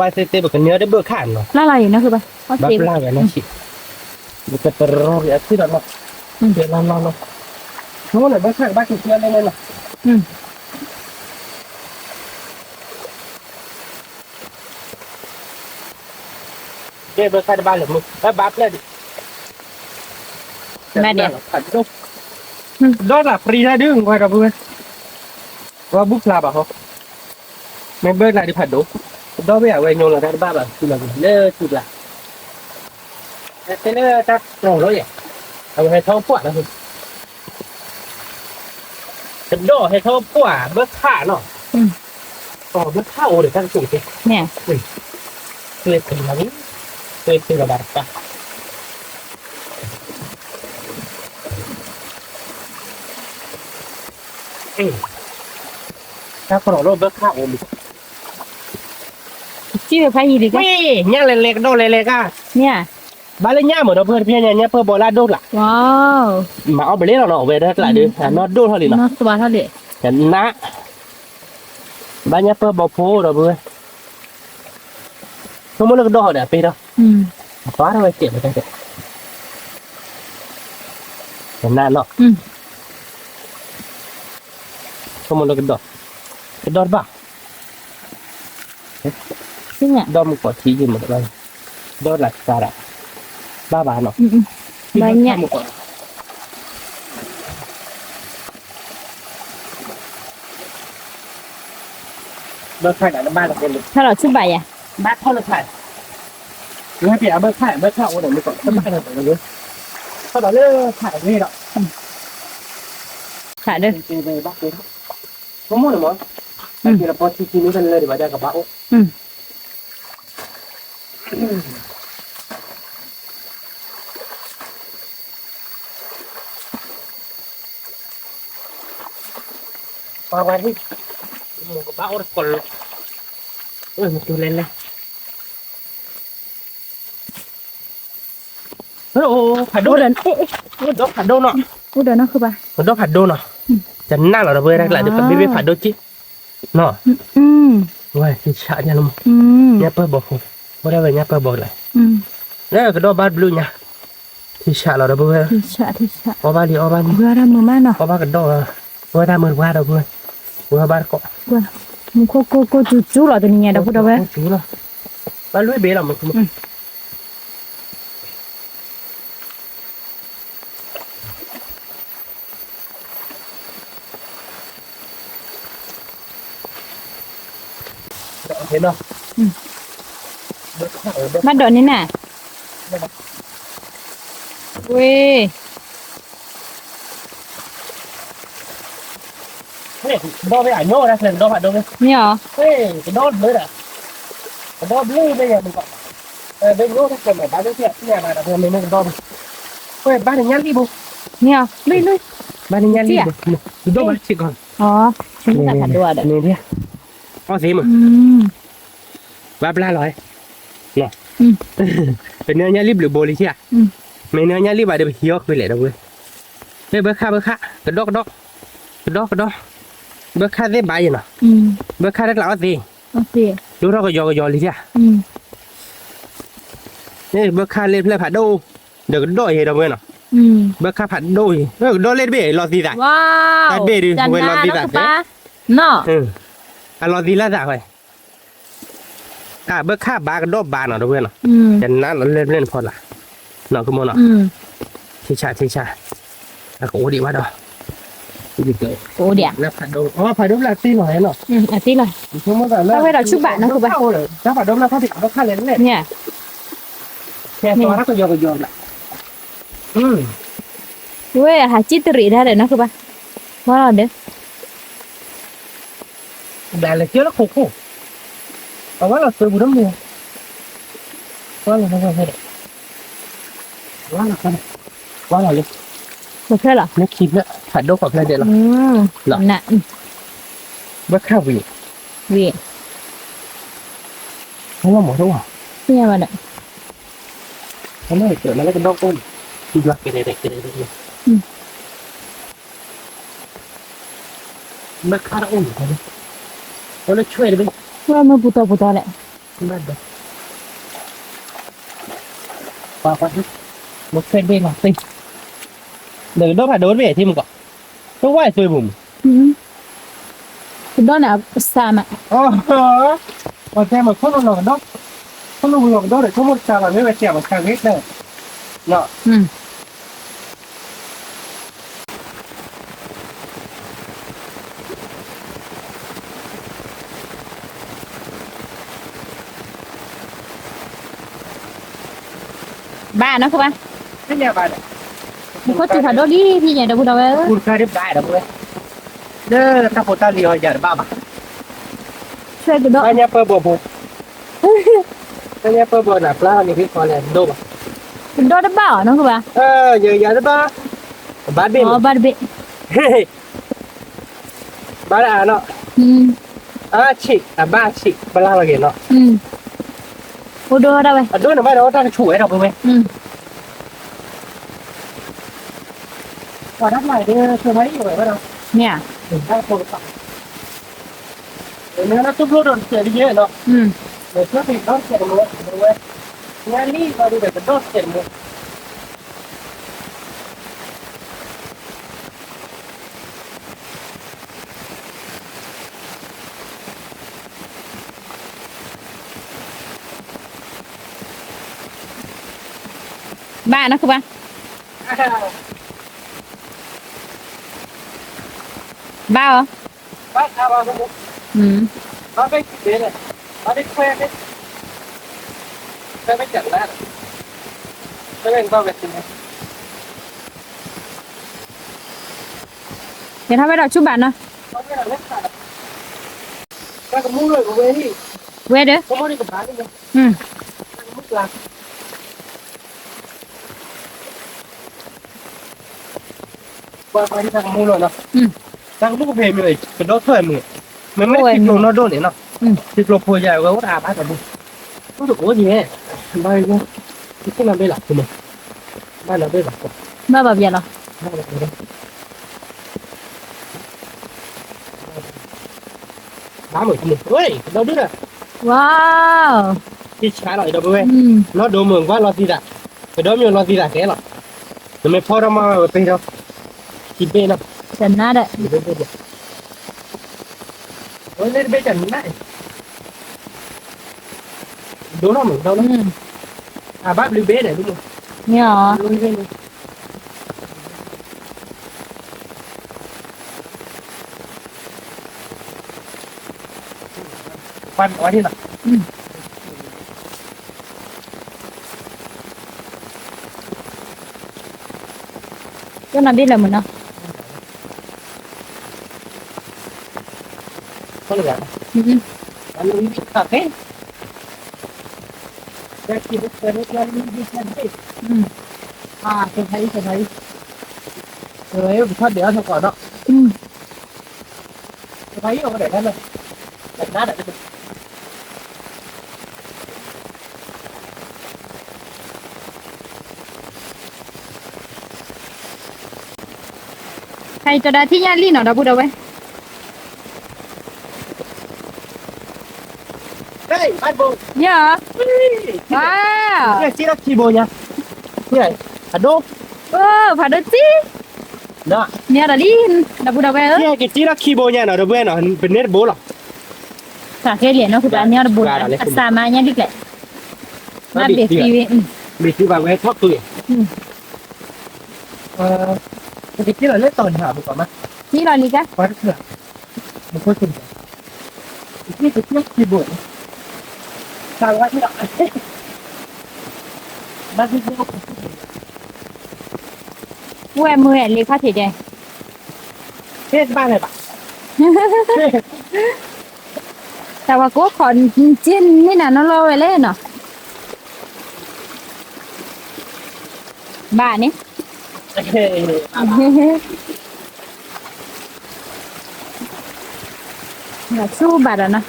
်, ကဒီဘၣ်နီၤ ဒီပုၢ်ဝဲၢ်, ထံဆါလီၤ, ဆိကမိၣ်ဘၣ်သ့ၣ်သ့ၣ် ပကညီတဘၢခၣ်နီၤ, ပျၢ်လီၤအံၤနီၤ, ဘၣ်ပျၢ်ဝဲနီၤဆံး, ပကတရီအီၤအဆံးဒီးနီၤ, လီၤလီၤလီၤ, ဆိကမိၣ်န့ၣ် ဘၢခၣ်ကဘၣ်က့ၤကၢလဲၣ်န့ၣ်နီၤ ကဲဘၢခၣ်တဘၣ်လၢၤမုၢ် ဘၣ်ဘၣ်ပျဲၢ်ဒံး, မ့ၢ်ဒံး, ဒီးတၢ်ပြံတၢ်ဒုး ကွၢ်ဒီပုၢ်ဝဲၢ်, ဝဲဘူၣ်ဖျါဘၣ်ဟီ, မ့ၢ်ဘၢကျါဒုးဖးဒိၣ်, ဒီးဝဲအဝဲညိလီၤတၢ်တဘၣ်ဘၣ် ထူလီၤလၢထူကျါ, တဲလၢတၢ်ကျီၤလီၤယဲၢ်, အဝဲဟဲထီၣ်ပှၢ်လီၤ ကဒီးဟဲထီၣ်ပှၢ်ဘၢခၣ်နီၤ, ဘၢခၣ်အိၣ်ဒီးတၢ်ကတိၤကဲ, သွ့သ့လီၤ, သွ့သ့လီၤဘၣ်တကး, တၢ်ကရီၤလီၤဘၢခၣ်အိၣ်လံ, ကံၣ်ဖးယံၤလံ, ညၣ်လဲၤလဲၤကဒီးလဲၤလဲၤကါ, ဘၣ်လၢညၣ်မ့ၢ်ဒီး ပှၤတဖျဲညါ ညၣ်ပၢၢ်ဘီလၢအဒိၣ်ကျါ, မၤအီၣ်ဘျ့လီၤနီၤ အဝဲဒၣ်ကျါဒီး အနီၢ်ဒိၣ်ထီၣ်လံနီၤ, နး, ဘၣ်ညၣ်ပၢၢ်ဘီဖိဒီးပုၢ်ဝဲၢ်, ဆိကမိၣ်လၢကဒီးဒီးအပ့ၤဒီး, အပၢ်ထီၣ်ဝဲစဲးဝဲတၢ်စဲး, နးနီၤ, ဆိကမိၣ်လၢကဒီး, ကဒီးတဘၣ် ဒီးမုၢ်ကီၢ်ထံယုၢ်မး, ဒီးလၢစၢ်ဒၣ်, ဘၣ်ဘၣ်နီၤ, ဘၣ်ညၣ်, ဘၣ်ခါဒၣ်တဘၣ်လီၤ, ဘၣ်ထီၣ်လီၤဆူဘၣ်ယၤ, ဘၣ်ထီၣ်လၢခါ, ဝဲပျဲအဘၢခါ ဘၢခါအိၣ်ဒီးမုၢ်ကီၢ် တဘၣ်လီၤ, ထီၣ်ဒီးလၢခါအဂ့ၢ်ဒီး, ခါဒီး, ဘၣ်က့ၤ ဆိကမိၣ်န့ၣ်မး, အက့ၤလီၤပီထံခံန့ၣ် တလၢဒံးဘၣ်ဒၣ်ကဘၣ်အိၣ်, ပှၤဝဲဒၣ်, ကဘၣ်အိၣ်တကိးလီၤ, မ့ၢ်တူၢ်လဲၣ်လဲၣ်, ဖးဒိၣ်, ဒီးဖးဒိၣ်နီၤ, ဒီးဖးဒိၣ်နီၤ, တနးလီၤဒီးပုၢ်ဝဲၢ်တၢ်ကျါဒီး ပဘ့ၣ်ဘ့ၣ်ဖးဒိၣ်က့ၢ်, နီၤ, ဝဲထံဆးညါလီၤမး, ညၣ်ပၢၢ်ဘီဖိ, ဝဲဒၣ်ဝဲညၣ်ပၢၢ်ဘီကျါ, လၢကဒီးဘၣ်တဘျုးညါ, ထံဆးလီၤဒီးပုၢ်ဝဲၢ်, အီၣ်ဘၣ်လံ အီၣ်ဘၣ်လံ, အီၣ်ဘၣ်ကဒီး, ဝဲတၢ်မုၢ်တပှၢ်ဒီးပုၢ်ဝဲၢ်, ဝဲဘၣ်တကိး, မူခိၣ်ကိၢ်ကိၢ်ကၠူကၠူလီၤတနံၤညါဒီးပုၢ်ဝဲၢ်, ဘၣ်လွံၢ်ဘ့ၣ်လီၤမး ဘၣ်ဒိးန့ၣ်နၤ, ဝ့ၢ်, ဒီးဝဲအညိဝဲဒၣ် ကဒီးဖးဒိၣ်ဝဲ, မ့ၢ်အီၤ, ကဒီးဘၢဒၣ်, ဒီဘျုးမ့ၢ်ယၤမ့ၢ်ဘၣ်, ဘၣ်ယိၣ်တၢ်ကဲမ့ၢ်ဘၣ်ဒ်ထံၣ်အသံၣ်ညါဘၣ်ဒီး မ့ၢ်မ့ၢ်ကဒီဘျုး, ဝဲဘၣ်နညၣ်လံၣ်ဘိ, မ့ၢ်လွံၢ်လွံၢ်, ဘၣ်နညၣ်လံၣ်ဘိ, ဒိၣ်ဘၣ်ဆ့ၣ်ကီး, မ့ၢ်ဒ်, အီၣ်သ့မး, ဘၣ်ဘျါလီၤ, ပနၢညၣ်လံၣ်ဘျုးဘိလံထံၣ်ဧါ, မ့ၢ်နၢညၣ်လံၣ်ဘၣ်ဒီး ပဟံးအီၣ်ဃုာ်လဲၣ်ဒီးဝဲ, မ့ၢ်ဘၢခၣ်ဘၢခၣ်, ကဒီကဒီ, ကဒီကဒီ, ဘၢခၣ်သ့ၣ်ဘၣ်ယဲနီၤ, ဘၢခၣ်တကျးအီၣ်သ့, ဒိၣ်ထီၣ်ကယီကယီလံထံၣ်ဧါ, မ့ၢ်ဘၢခၣ်လၢဖျၢၣ်ဖးဒိၣ်, ဒီးကဒီယဲဒီးဝဲနီၤ, ဘၢခၣ်ဖးဒိၣ်ယဲ, ကဒီလၢတဘ့ၣ်လီၤသံသး, တၢ်ဘ့ၣ်ဒုးဝဲလီၤသံသးသ့, အလီၤသံလၢသးဝဲ, အဘၢခၣ်ဘၣ်ကဒီဘၣ်နီၤဒီးဝဲနီၤ, ယနါလီၤလၢပျဲၢ်နဖီလာ်, နီၤကမီနီၤ, ထံဆးထံဆး, အကအိၣ်ဒံးဘၣ်ဒီး, ကအိၣ်ဒံး, ဖးဒိၣ်ဘျၣ်တ့ၢ်လီၤနီၤ, အတ့ၢ်လီၤ, တၢ်ဝဲဒီးဆူဘၣ်နီၤကဘၣ်, တၢ်ဖးဒိၣ်ဘျၣ်ခီၣ်ထံးဘၢခၣ်လဲၣ်လဲၣ်, ခဲစီတၢ်ကယီကယီဘျၣ် ဝဲဟးကံၣ်တရံးဒၣ်ဒီးနီၢ်ခိဘၣ်, ဝါလီၤဒီး, ဒၣ်လဲာ်ကၢလၢခိခိၣ်, အဝဲလီၤသုးပူၤတမုာ်, ဝါလီၤ, ဝါလီၤလံ, လၢခံဖျၢၣ်ဖးဒိၣ်ခိးဖျၢၣ်ဒဲးလီၤ, ဘၢခၣ်ဝံၤ, ဝံၤ, ဝါလီၤမီၤတအိၣ်, သ့ၣ်ညါဘၣ်ဒီး အလၢကဒီးအိၣ်, ကဲ, မ့ၢ်ခါတအိၣ်န့ၣ်, အလၢဆွဲတဘ့ၣ်, မ့ၢ်ပူၤတီၤပူၤတီၤလဲၣ်, ဘၣ်ဒီး, ပှၤပှၤ, မ့ၢ်ဆွဲတဘ့ၣ်လီၤသ့, ဒီးကဒီးဖးဒိၣ်တဘ့ၣ်ထံမကီး, တဝဲသွဲပူၤမး ကဒီးန့ၣ်အစၢ်မး, ပှၤတဲမး ခိၣ်နူာ်လီၤကဒီး, ခိၣ်နူာ်ပူၤလီၤကဒီးဒီး ဆိကမိၣ်တစၢ်ဘၣ် မ့ၢ်ဝဲစၢ်ပှၤစၢ်ဂ့ၤတၢ်, ဘၣ်နီၢ်ခိဘၣ်, မူခိၣ်စူၤဖးဒိၣ်လံ ဖံညါဒီပုၢ်ဒီဝဲၢ်ဧၢ, လၢတၢ်ဖိတၢ်လံၤအီၤယၤတဘၣ်ဘၣ်, ဆွဲကဒီး, ဘၣ်ညါပၢဘီၣ်ဖိ, ဘၣ်ညါပၢဘီၣ်နၤပျၢ်န့ၣ် ဖံဖီလဲၣ်ဒိၣ်ဘၣ်, ကဒီးတဘၣ်အီၤနီၢ်ခိဘၣ်, ယၤတဘၣ်, ဘၣ်တဘ့ၣ်, ဘၣ်တဘ့ၣ် ဘၣ်တအါနီၤ, အါဆံး အဘၣ်ဆံး ပလၢ်လီၤက့ၤနီၤ, အိၣ်ဒိၣ်ဒၣ်ဝဲ အဒိၣ်န့ၣ်ဘၣ်ဒီး တၢ်ကဆူၣ်ဝဲဒီးပဝဲ, ပှၤတၢ်ဖျါအံၤဒ် ဆိမါအံၤဝဲဝဲဒီး, မ့ၢ်ဧါ, တၢ်ဖိတဖၣ်, မ့ၢ်လၢသူၣ်ဖျိဒီးတစဲးတယဲၢ်နီၤ, မ့ၢ်သူၣ်ဖျိဒီးတစဲးတမံၤ, မ့ၢ်ဝဲ, ညါလံဘၣ်ဒီး ကဒီးတစဲးတမံၤ ဘၣ်နီၢ်ခိဘၣ်, ဘၣ်အီၤ, ယထီၣ်ဝဲဒီးဆူၣ်ဘၣ်နီၤ, ဝဲဒီး, ပှၤပှၤတၢ်ကမူလီၤနီၤ, တၢ်ကမူကဖဲမ့ၢ် ကဒီထီၣ်မ့ၢ်, မ့မ့ၢ်ထံကျိနီၢ်ဒိၣ်န့ၣ်နီၤ, ထံကျိဖိယၤဝဲအိၣ်တအါဘၣ်တၢ်, အိၣ်တအိၣ်ယဲ, ဘၣ်ယဲ, တသ့ၣ်နီၣ်ဘ့ၣ်လီၤ, ဘၣ်နီၣ်ဘ့ၣ်လီၤ, ဘၣ်ဘၣ်ဘျဲလီၤ, ဘၣ်မုာ်မုာ်, ဝဲ, ကဒီဒုၣ်ဒီး, ဝါ, ကဆါလီၤဒီပုၢ်ဝဲၢ်, နီၢ်ဒိမုာ်ကွၢ်လီၤသံသး, ကဒီမ့ၢ်လီၤသံသးကဲလီၤ, နမ့ၢ်ဖီထီၣ်မးဝဲပ့ၤထီၣ်, ခံဘ့ၣ်နီၤ, တနါဒီး, ဝဲလၢတဘ့ၣ်တနါ, ဒိၣ်ထီၣ်မုာ်ဒီး, အဘၣ်ဘျုးဘ့ၣ်ဒီး, မ့ၢ်ဧါ ပှၤမ့ၢ်အီၤဒ်လီၤ, ကနၣ်ဘ့ၣ်လၢမုၢ်နီၤ, အမ့ၢ်ခါဖဲ, อืม อ่า เซอร์ไพรส์ เซอร์ไพรส์ เออ เออ ไปทอดเดี๋ยวเอาเธอก่อนเนาะ อืม เซอร์ไพรส์ เอาไปไหนได้เลย แต่งหน้าหน่อยได้ไหม ဟဲ ကဒါထံၣ်ညၣ်လံၣ်နီၤ ဒီပုၢ်ဒီဝဲၢ် ဟဲ ဘၣ်ဘိ ယၤ ဝါ ကစံၣ်လီၤခံဘိညါ ဖးဒိၣ် အိ ဖးဒိၣ်စံၣ် မ့ၢ်ဒီးလံ ဒီပုၢ်ဒီဝဲၢ်ဧၢ ကစံၣ်လီၤခံဘိညါနီၤ ဒီပုၢ်ဝဲၢ်နီၤ ပန့ၢ်တဘိလီၤ သးကဲလံနီၤ ဖုပာ်န့ၢ်အီၤတဘိနီၤ အစၢ်မၤညၣ်လံၣ်ကျဲ ဘၣ်ဘ့ၣ်သံဝဲ ဘ့ၣ်သံဘၣ်ဝဲထီၣ်ကွံာ် ကစံၣ်လီၤလၢတီၤန့ၣ် ဟးဘိကွၢ်မး စံၣ်လီၤလံကါ ကွၢ်တချုး မ့ၢ်ခိၣ်ချုး ကစံၣ်ကစံၣ်ခံဘိ သးဝါထီၣ် ဘၣ်သံ ဝဲမုၢ်ဝဲလ့ခီၣ်ထံးဒဲး ဟ့ၣ်တဘၣ်လဲၣ်ဘၣ် တၢ်ဝဲကိးခီၣ် က့န့ၢ်နၤနီၢ်လီၤဝဲလဲၣ်နီၤ ဘၣ်န့ၣ် ဆူၣ်ဘၣ်ဒီးနီၤ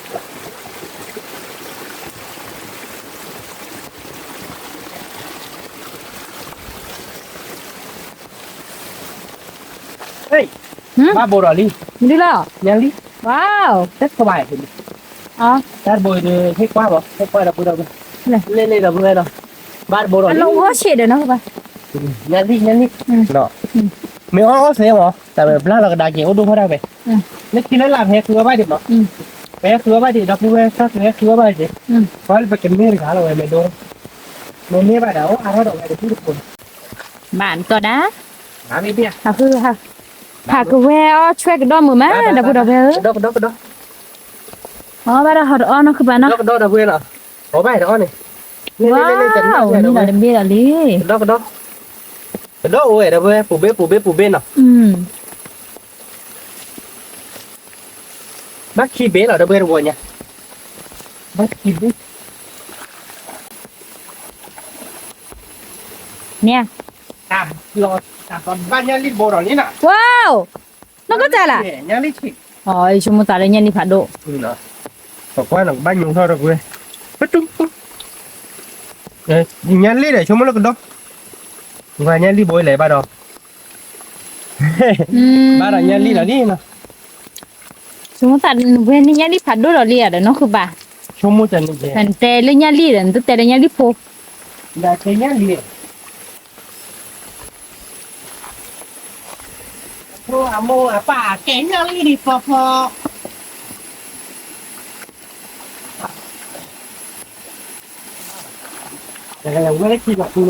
ဘၣ်ဘိဒီးလံ ဒ်လီၤ ညါလံ ဝါ တၢ်ကဘၣ် တၢ်ဘိဒီး ဟ့ၣ်ကွၢ်ဘၣ် ဟ့ၣ်ကွၢ်ဒီပုၢ်ဒီဝဲၢ် လဲၤလဲၤဒီပုၢ်ဝဲၢ်ဒီး ဘၣ်တဘိဒီးလံ အလီၢ်ဂီၢ်ဆံးဒီးနီၤ ညါလံ ညါလံ မ့ၢ်အီၣ်အီၣ်သ့မး တၢ်ဝဲဘျါလီၤကဒါက့ၤ အိၣ်ဒိၣ်ဖီဒၣ်ဝဲ လၢခံလၢလာ် ပဟဲဃုအီၣ်ဘၣ်ဒံးမး ပဟဲဃုအီၣ်ဘၣ်ဒံး ဒီပုၢ်ဝဲၢ် သးသုဟဲဃုအီၣ်ဘၣ်ဒံး ပှၤလၢပကန့ၢ်တဂၤလီၤဝဲမ့ၢ်ဒိ မ့ၢ်န့ၢ်ဘၣ်ဒီး အိၣ်အါထီၣ်ဒီးဝဲတပူၤတပူၤန့ၣ် ဘၣ်ကီဒၣ် ဖးကဝဲၤအီၣ်ဆွဲကဒီးမုာ်မး ဒီပုၢ်ဒီဝဲၢ်ဧၢ အီၣ်ဘၣ်ဒီးဟီၣ်တအီၣ်နီၢ်ခုၣ်ပၤနီၤ ကဒီးဒီပုၢ်ဝဲၢ်လီၤ အီၣ်ဘၣ်ဒီးအီၣ်န့ၣ် ဝါ မ့ၢ်ဒီးတဘ့ၣ်ဒီးလံ ကဒီး ကဒီး ကဒီးအိၣ်ဝဲဒီပုၢ်ဝဲၢ် ပူၤဘ့ၣ်ပူၤဘ့ၣ်ပူၤဘ့ၣ်နီၤ ဘၣ်ခံဘ့ၣ်လီၤ ဒီပုၢ်ဝဲၢ်တဝီညါ ဘၣ်ခံဘ့ၣ် န့ၣ် တၢ်လီၤ တၢ်ဘၣ်ညၣ်လံၣ်တဘိဒီးလံနီၤ ဝါ နီၢ်ကစၢ်လၢ ညၣ်လံၣ်ဆံး အဆိကမိၣ်သးလၢညၣ်လံၣ်ဖးဒိၣ် ပကွၢ်နီၤ ကဘၣ်ညိးထီၣ်ဒီပုၢ်ဝဲၢ် ပတု ညၣ်လံၣ်ဒီး ဆိကမိၣ်လၢကဒီး ပှၤညၣ်လံၣ်ဘိလဲၤဘၣ်ဒီး ဘၣ်ဒီးညၣ်လံၣ်လီၤလံနီၤ ဆိကမိၣ်သးဝဲန့ၣ်ညၣ်လံၣ်ဖးဒိၣ်ဒီးလံဧါဒီးနီၢ်ခုၣ်ပၤ ဆိကမိၣ်တၢ်န့ၣ် နတဲလၢညၣ်လံၣ်ဒီး နတတဲလၢညၣ်လံၣ်ဖိ ဒီးတဲညၣ်လံၣ် ဖိအမိၢ်အပၢ်ကဲညၣ်လံၣ်ဒံးဖီဖီ ဝဲလၢခံဘၣ်ပူၤဝဲ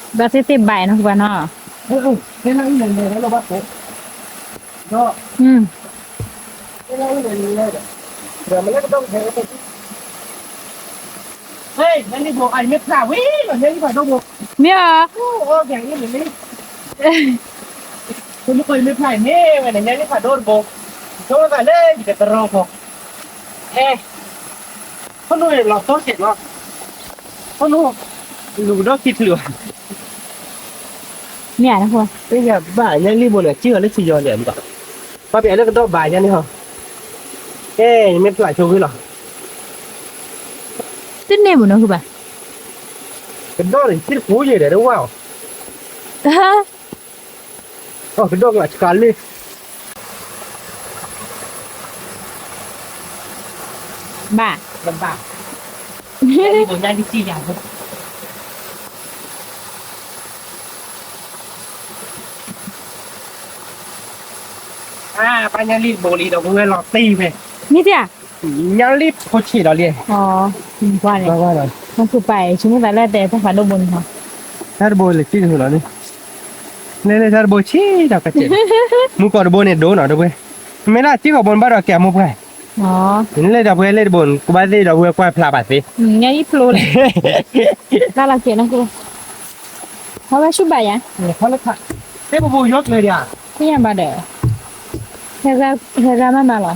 ဘၣ်သ့ၣ်သ့ၣ်ဘၣ်နီၢ်ပှၤနီၤ တဲလၢအံၤလဲၤလဲၤလၢဘၣ်ဖဲ ဒီး တဲလၢအံၤလဲၤလဲၤဒီး ဒီးမ့ၢ်လၢကဒီးကဟဲ ဟဲ ညၣ်လံၣ်ဘိ အံၤမ့ၢ်ဖျါဝံၤလီၤ ညၣ်လံၣ်ဖးဒိၣ်ဘိ မ့ၢ်ဧါ အိၣ်ကဲအံၤန့ၣ်လံ ဖိမုၣ်ကီၢ်အံၤမ့ၢ်ဖျါအံၤမ့ၢ်ဝဲန့ၣ် ညၣ်လံၣ်ဖးဒိၣ်တဘိ ဆိကမိၣ်သးလၢယကတရီဖီ ဟဲ ဖိနုၣ်လီၤသိစဲးနီၤ ဖိနုၣ် လူၤကဒီးခံချုးဘၣ် မ့ၢ်ဧါ သ့ၣ်ညါဘၣ်ညၣ်လံၣ်ဘိန့ၣ် စံၣ်အီၤလၢစံယီၤလဲၣ်မး ပှၤပျဲလၢကဒီးဘၣ်ညါန့ၣ်ဟီ ကဲ ယမ့ၢ်ဖျါဆိဂ့ၤလီၤ တန့ၢ်မ့ၢ်နီၤ ဃုဘၣ် ကဒီးန့ၣ် စံၣ်တကူယဲၢ်ဒီးတဝၢ်အီၤ ကဒီးကလၤဆှးလံ ဘၣ် ဘၣ် ညၣ်လံၣ်ဘိ ညၣ်လံၣ်စံၣ်ယၤဖိ အါ ပှၤညၣ်လံၣ်တဘိလံဒီး ပဝဲလီၤတံၢ်ဖဲ မ့ၢ်ဧါ ညၣ်လံၣ်ဖိဆံးဒီးလံ ကွၢ်န့ၣ် ကွၢ်ကွၢ်ဒီး မ့ၢ်ဖုပာ်အံၤ ဆိကမိၣ်သးလၢတဲတၢ်ဖးဒိၣ်ဘိန့ၣ်ဟီ တၢ်တဘိလၢစံၣ်တဟူးလီၤန့ၣ် လဲၤလဲၤတၢ်တဘိဆံးဒီးကစဲး မူကီၢ်တဘိန့ၣ်ဒိၣ်နီၤ တဝဲ မ့ၢ်လၢစံၣ်ကီးဘိန့ၣ်ဘၣ်ဒီးကဲမိၢ်ပှၢ် လဲၤဒီးပဝဲလဲၤတဘိန့ၣ် ကဘၣ်သ့ၣ်ဒီးပဝဲကွၢ်ဖျါဘၣ်သ့ ညၣ်လံၣ်ဖျိလဲၣ် ဘၣ်လီၤကဲးနီၤ ဟဲဝဲဆူၣ်ဘၣ်ယၤ သ့ၣ်ပပူၤယီကျဲၤဒံးဧါ သ့ၣ်ညါဘၣ်ဒီး ဟဲဂၤမးမးလီၤ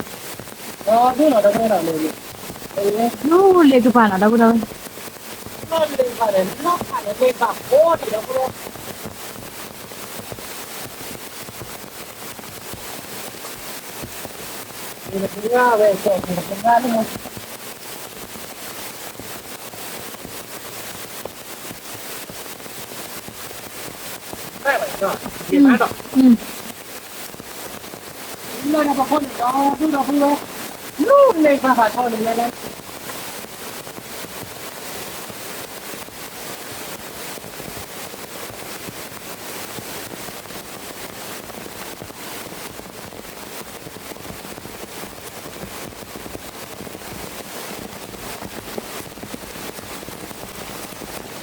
လၢကပၤနီၤ ဒီပုၢ်ဒီဝဲၢ်, လၢကပၤန့ၣ် လၢကပၤန့ၣ် လၢကပၤန့ၣ် လၢကပၤန့ၣ်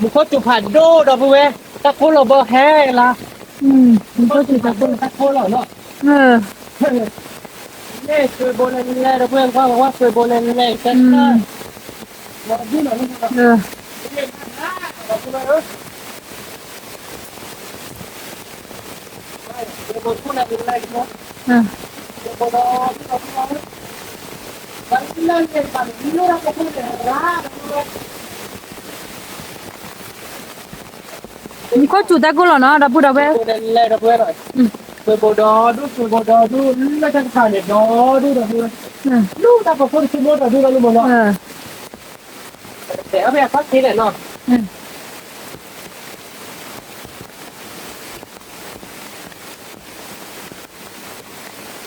မူခိၣ်စူၤဖးဒိၣ်ဒီပုၢ်ဝဲၢ်, တၢ်ခိၣ်လီၤဘီဟဲလီၤ, မူခိၣ်စူၤဖးဒိၣ်, တၢ်ခိၣ်လီၤနီၤ, မ့ၢ်ဆွ့ဘိလဲၤလဲၤ ဒီပုၢ်ဝဲၢ် ကွၢ်ကွၢ် ဆွ့ဘိလဲၤလဲၤ ကဲ, လီၤဒုၣ်လီၤနီၤ, လီၤဒုၣ်လီၤ, မူခိၣ်စူၤတၢ်ကိၢ်လီၤနီၤ ဒီပုၢ်ဒီဝဲၢ်, ဒီပုၢ်ဒီဝဲၢ်, ဒီပုၢ်ဒီဝဲၢ်, ဒီပုၢ်ဒီဝဲၢ်, ဒီပုၢ်ဒီဝဲၢ်, ဒီပုၢ်ဒီဝဲၢ်, တၢ်ဖီခိၣ်ကျါထီၣ်သ့ဘၣ်ဒီပုၢ်ဝဲၢ်, ပထီၣ်န့ၢ်ဆူၣ်တထီၣ်သ့, ကဘီဖဲတၢ်ခးဖဲဖီၣ်သ့ဖီၣ်သ့န့ၣ် မ့ၢ်မးနီၤ လၢ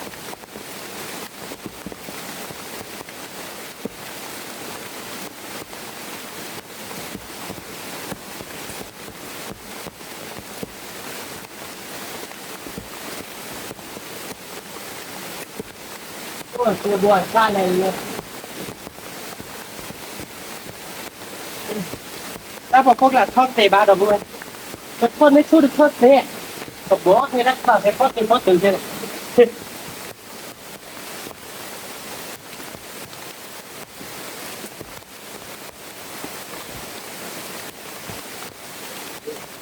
မိၢ်နီၤ, ဒီးလဲၣ်ဒီးပှၤခိၣ်ဒီး ဒီဒူၣ်ဒီဒူၣ်, ဒီဒူၣ်အသၣ်န့ၣ်လဲၣ်, ထီၣ်သ့ဘၣ်ဘၣ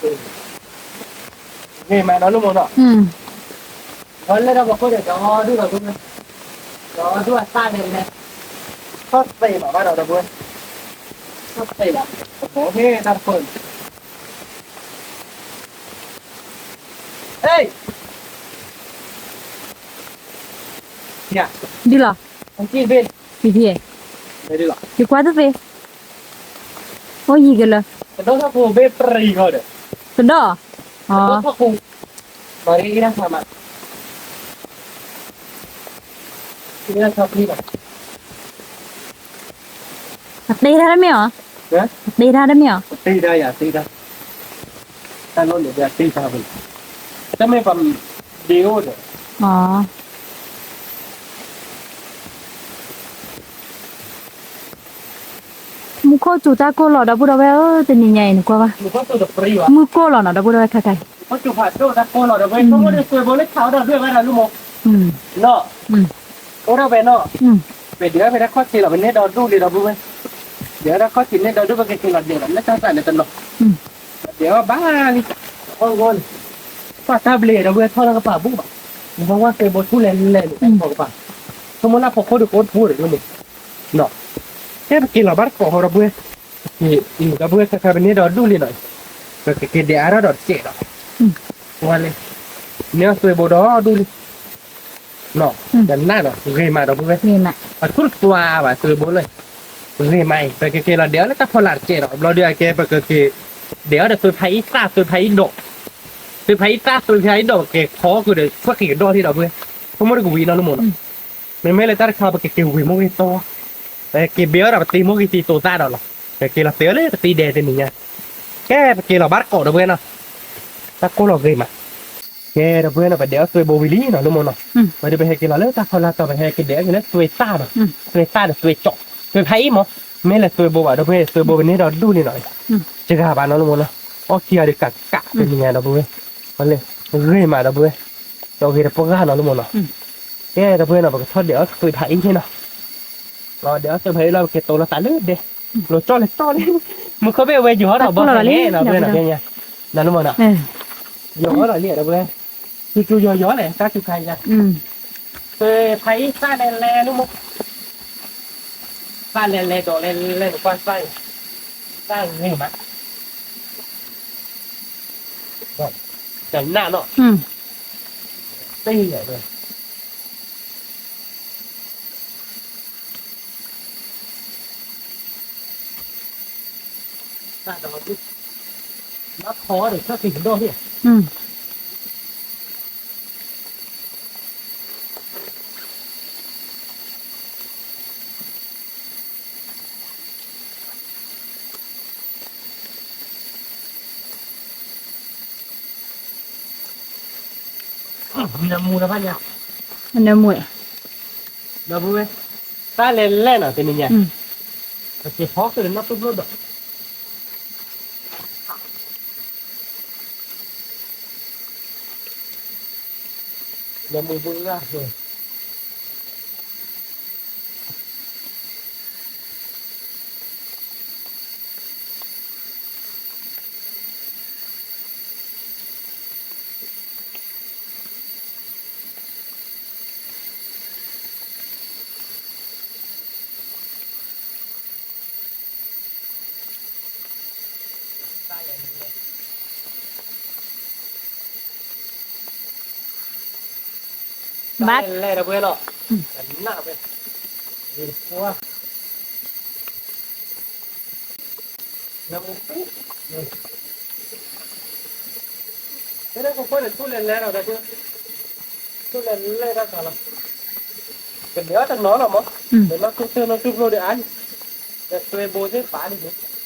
်ဒီး ဒီပုၢ်ဝဲၢ်, ထီၣ်သ့ဘၣ်, ပကီၢ်ဟ့ၣ်တၢ်တခိၣ်န့ၣ်, ဒ်လီၤ, ယကွၢ်တသ့, အိၣ်ယံၤကလၢာ်, တဒီၣ်, အတ့တၢ်တမ့ၢ်အီၤ, အတ့တၢ်တမ့ၢ်အီၤ, တၢ်လီၢ်န့ၣ် တၢ်မ့ၢ်ပှၤ ဒ့အိၣ်ဒီး မူခိၣ်စူၤတၢ်ကိၢ်လီၤ ဒီပုၢ်ဒီဝဲၢ်ဧၢ, တနံၤညါအံၤနကွၢ်ဘၣ်, မူခိၣ်ကိၢ်လီၤနီၤ ဒီပုၢ်ဒီဝဲၢ်ခဲခါအံၤ, အိၣ်ဒၣ်ဖဲနီၤ, အိၣ်ဒၣ်ဖဲခီၣ်ထံးလီၤ ပန့ၢ်ဒီဒူၣ်လံဒီပုၢ်ဝဲၢ်, ဒဲးဝဲဒၣ်ခီၣ်ထံးန့ၢ်ဒီဒူၣ် ပကက့ၤလီၤဒဲးလီၤ လၢတၢ်သးန့ၣ်တနီၤ, ဒဲးဝဲဘၣ်လံ, အီၣ်ဂီၢ်န့ၣ်, ကွၢ်တၢ်ဘျဲးဒီပုၢ်ဝဲၢ် ထီၣ်လၢကပၤဘူၣ်ဘၣ်, နဘၣ်ကွၢ်စဲးဘိထူၣ်လဲၤလဲၤန့ၣ် တၢ်ကပၤ, ဆိကမိၣ်လၢဖီခိၣ်ဒုးကအိၣ်တပူၤဒီးန့ၣ်, ကဲပက့ၤလီၤဘၣ်တကိးဃီဒီပုၢ်ဝဲၢ်, ဒီပုၢ်ဝဲၢ်ခဲခါပန့ၢ်ဒီဒူၣ်လံနီၤ, ပကက့ၤဒဲးအါထီၣ်ဒီးတစဲးဒီး, ဝဲလဲၣ်, န့ၢ်အီၤသွဲဘိဒီဒူၣ်လံ တနၢ်ဒီး ဂ့ၤမးဒီပုၢ်ဝဲၢ်, အထူၣ်တသွါဘၣ်သွဲဘိလၢ, ဂ့ၤမးအံၤ ပကက့ၤလီၤဒဲးအီၤလၢတၢ်ဖီလာ်တစဲးဒီး ဘျီဒုးအကဲ ပကက့ၤဒဲးအီၤဒီးသွဲဖးအံသၣ် သွဲဖးအံဒိး, သွဲဖးအံသၣ် သွဲဖးအံဒိး ပက့ၤခီဃုာ်ဒီး ပှၤက့ၤကဒီးထံဒီပုၢ်ဝဲၢ်, ဆိကမိၣ်တကဝံၤနီၤလၢမိၢ်နီၤ, မ့မ့ၢ်လၢတၢ်တခါ ပကက့ၤဝံၤမိၢ်ဂ့ၤတီ, ပက့ၤဘဲအီၤဒီးပတံၤမိၢ်ဂ့ၤတံၤသိးသၣ်ဒီးလီၤ, ပက့ၤလီၤတဲာ်အီၤလၢပတံၤဒဲးတနံၤညါ, ကဲပက့ၤလီၤဘၣ်တကိးဒီပုၢ်ဝဲၢ်နီၤ, တၢ်ကိၢ်လီၤဂ့ၤမး ကဲဒီပုၢ်ဝဲၢ်နီၤ ပဒဲးအီၤသွဲဘိဝံၤလံနီၤ လၢမိၢ်နီၤ, ဝဲဒၣ်ပဟဲက့ၤလီၤလၢတၢ်ဖီလာ်တီၤ ပဟဲက့ၤဒဲးအီၤက့ၤလၢသွဲသၣ်ဒီး, သွဲသၣ်ဒီးသွဲကၠီ, သွဲဖးအံမး, မ့ၢ်လဲၤသွဲဘိဘၣ်ဒီပုၢ်ဝဲၢ် သွဲဘိပန့ၢ်ဒီဒူၣ်လံနီၤ, စှၤဘၣ်နီၤလၢမိၢ်နီၤ, အီၣ်ခံဂၤဒီးကးကးတနံၤညါဒီပုၢ်ဝဲၢ်, ဂ့ၤမးဒီပုၢ်ဝဲၢ်, ဒီးဂ့ၤဒီးပှၤဂၤနီၤလၢမိၢ်နီၤ, ကဲဒီပုၢ်ဝဲၢ်နီၤ ပကထီၣ်ဒဲးအီၤသွဲဖးအံန့ၣ်နီၤ လီၤဒဲးအီၤသွဲဖးအံလီၤ ပက့ၤတိၤလီၤသးလၢဒဲး, လီၤကၠီၣ်လဲၤတီၢ်လံ, မူခိၣ်ဘ့ၣ်ဝဲယီၤဒီးဘီၣ်ဖးန့ၣ်နီၤ ဒီပုၢ်ဝဲၢ်နီၤ, နၤလၢမိၢ်နီၤ, ယီၤဒီးလံဒီပုၢ်ဝဲၢ်, စူၤစူၤယီၤယီၤလဲၣ် တၢ်စူၤခါယၤ, သွဲဖးအံသၣ်လဲၤလဲၤလၢမိၢ်, သၣ်လဲၤလဲၤဒီးလဲၤလဲၤကွၢ်သၣ်အံၤ, သၣ်ဂ့ၤမး, တနၢ်နီၤ, တၢ်ဒီး ဘၣ်ခီဒီး ဆၢက့ၤကဒီးဟ့ၣ်, နမူတဖၣ်ညါ, နမူ, ဒီပုၢ်ဝဲၢ်, တၢ်လဲၤလဲၣ်နီၤ တနံၤညါ, ပက့ၤဟီၣ်ခိၣ်ဒီးနီၢ်သူၣ်ဖျိဒီး နမူပူၤလၢ်, ဒီပုၢ်ဝဲၢ်, ဘၣ်လဲၤဒီးပှဲၤလီၤ, နၢ်ပှဲၤ, တဲဒၣ်ကဖိန့ၣ် ထူၣ်လဲၤလဲၤဒီး ထူၣ်လဲၤလဲၤတၢ်သးလီၤ, ကဒဲးအီၣ်တနီၤလီၤမး, ဒီးနီၢ်သူၣ်သၢနီၢ်သူၣ်ဖျိဒီးအါလံ, ဒီးသွဲဘိသ့ၣ်ပာ်လံန့ၣ် က့ၤတ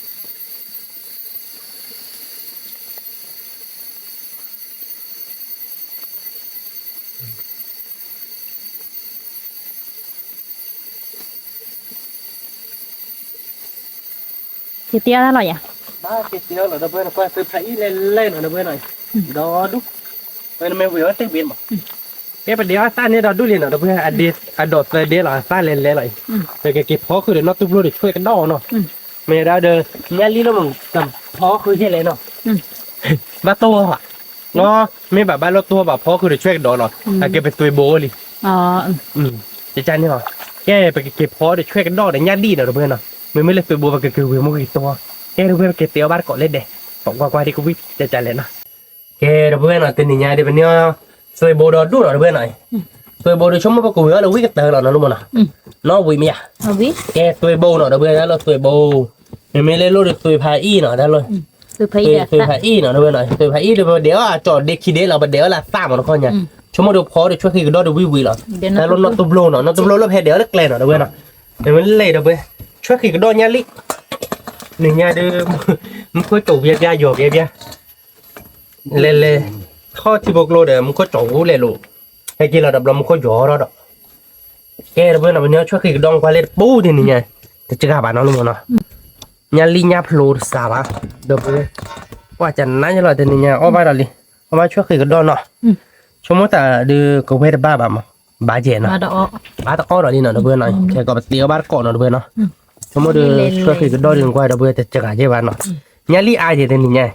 ဲအီၣ်တၢ်လီၤယၤ, ဘၣ်က့ၤတဲအီၣ်လီၤ ဒီပုၢ်ဝဲၢ်န့ၣ် ကွၢ်သွဲဖးအံၣ်လဲၤလဲၤနီၤ ဒီပုၢ်ဝဲၢ်နီၤ, ဒီဒူၣ်, ဝဲနမ့ၢ်ဝံၤအီၣ်တ့ၢ်ဘ့ၣ်မး, ကဲပဒဲးအီၣ်သၣ်န့ၣ်ဒီဒူၣ်လံနီၤ ဒီပုၢ်ဝဲၢ်, အဒိးသၢဒဲလီၤ အသၣ်လဲၤလဲၤလီၤအံၤ, ပကက့ၤဖီဃုာ်ဒီးနီၢ်သူၣ်ဖျိဒီးဆွဲကဒီးနီၤ, မ့ၢ်ဒၣ်ဒီး ညၣ်လံၣ်လၢမ့ၢ်တဖီဃုာ်ယဲၢ်လဲၣ်နီၤ, ဘၣ်တိၢ်ဘၣ်, မ့ၢ်ဘၣ်ဘၣ်လိၣ်တိၢ်ဘၣ်ဖီဃုာ်ဒီးဆွဲကဒီးနီၤ, အကဲပသွဲဘိလံ ကန့ၣ်လီၤ, ကဲပကက့ၤဖီဒီးဆွဲကဒီးဒီးညၣ်လံၣ်နီၤ ဒီပုၢ်ဝဲၢ်နီၤ, မ့မ့ၢ်လၢသွဲဘိပကက့ၤဝံၤမ့ၢ်ဂ့ၤတိၢ်, ကဲဒီပုၢ်ဝဲၢ် ပက့ၤတဲအီၣ်ဘၣ်တကိးလၢဒဲး, ပကွၢ်ကွၢ်ဒ်ကဝံၣ်ကကလဲၣ်နီၤ, ကဲဒီပုၢ်ဝဲၢ်နီၤ တနံၤညါဒ်ပန့ၢ် သွဲဘိဒီဒူၣ်နီၤ ဒီပုၢ်ဝဲၢ်နီၤ, သွဲဘိဒီးဆိကမိၣ်ပကဝံၤအီၣ်လၢဝံၣ်ကတၢၢ်လီၤနီၤ လၢမ့ၢ်နီၤ, နီၢ်ဝံၤမ့ၢ်ယၤ, ကဲသွဲဘိနီၤ ဒီပုၢ်ဝဲၢ် တၢ်လၢသွဲဘိ မ့မ့ၢ်လၢလိၣ်ဒီးသွဲဖးအံၣ်နီၤ တၢ်လၢ သွဲဖးအံၣ်နီၤ ဒီပုၢ်ဝဲၢ်နီၤ, သွဲဖးအံၣ်ဒီးပဒဲးအီၣ်အကၠီၣ်ဒ့ခံဒ့လီၤ ပဒဲးအီၣ်လၢအသၣ်မးတခီညါ, ဆိကမိၣ်ဒီးဖီဒီးဆွဲဃံးကဒီးဒီးဝံၣ်ဝံၣ်လီၤ, တၢ်လၢနီၢ်တဘျီနီၤ နီၢ်တဘျီလၢဖဲဒဲးအီၣ်လၢကျဲနီၤ ဒီပုၢ်ဝဲၢ်နီၤ, မ့မ့ၢ်လၢဒီပုၢ်ဝဲၢ် ဆွဲဃံးကဒီးညၣ်လံၣ်, နံၤညါဒီး မူခိၣ်တိာ်ပျဲပျဲယီၤပျဲပျဲ လဲၤလဲၤ ထီၣ်ထံဖိကျိဒီး မူခိၣ်ကၠီၣ်ဝူလဲၤလိာ်, ဟဲက့ၤလီၤဒီးဘျီမူခိၣ်ယီၤထီၣ်ဒီး, ကဲဒီပုၢ်ဝဲၢ်နီၤ ပန့ၢ်ဆွဲဃံးကဒီးကွၢ်လၢတပူၤတနံၤညါ, တစှၤဘၣ်နီၤ လၢမ့ၢ်နီၤ, ညၣ်လံၣ်ညၣ်ဖျိတစှၤဘၣ်, ဒီပုၢ်ဝဲၢ်, ကွၢ်ကနါယလီၤ တနံၤညါ အီၣ်ဘၣ်ဒီးလံ, အီၣ်ဘၣ်ဆွဲဃံးကဒီးနီၤ, ဆိကမိၣ်သးဒီးကဝဲၢ်တဘၣ်ဘၣ်မး, ဘၣ်ယဲနီၤ, ဘၣ်တအီၣ်ဒီးလံနီၤ ဒီပုၢ်ဝဲၢ်နီၤ, ခဲကီးပတ့အီၣ်ဘၣ်တကိးနီၤ ဒီပုၢ်ဝဲၢ်နီၤ, ဆိကမိၣ်ဒီးဆွဲဃံးကဒီးဒီးကွၢ် ဒီပုၢ်ဝဲၢ် တစှၤကဲဘၣ်နီၤ, ညၣ်လံၣ်အါယဲတနံၤညါ,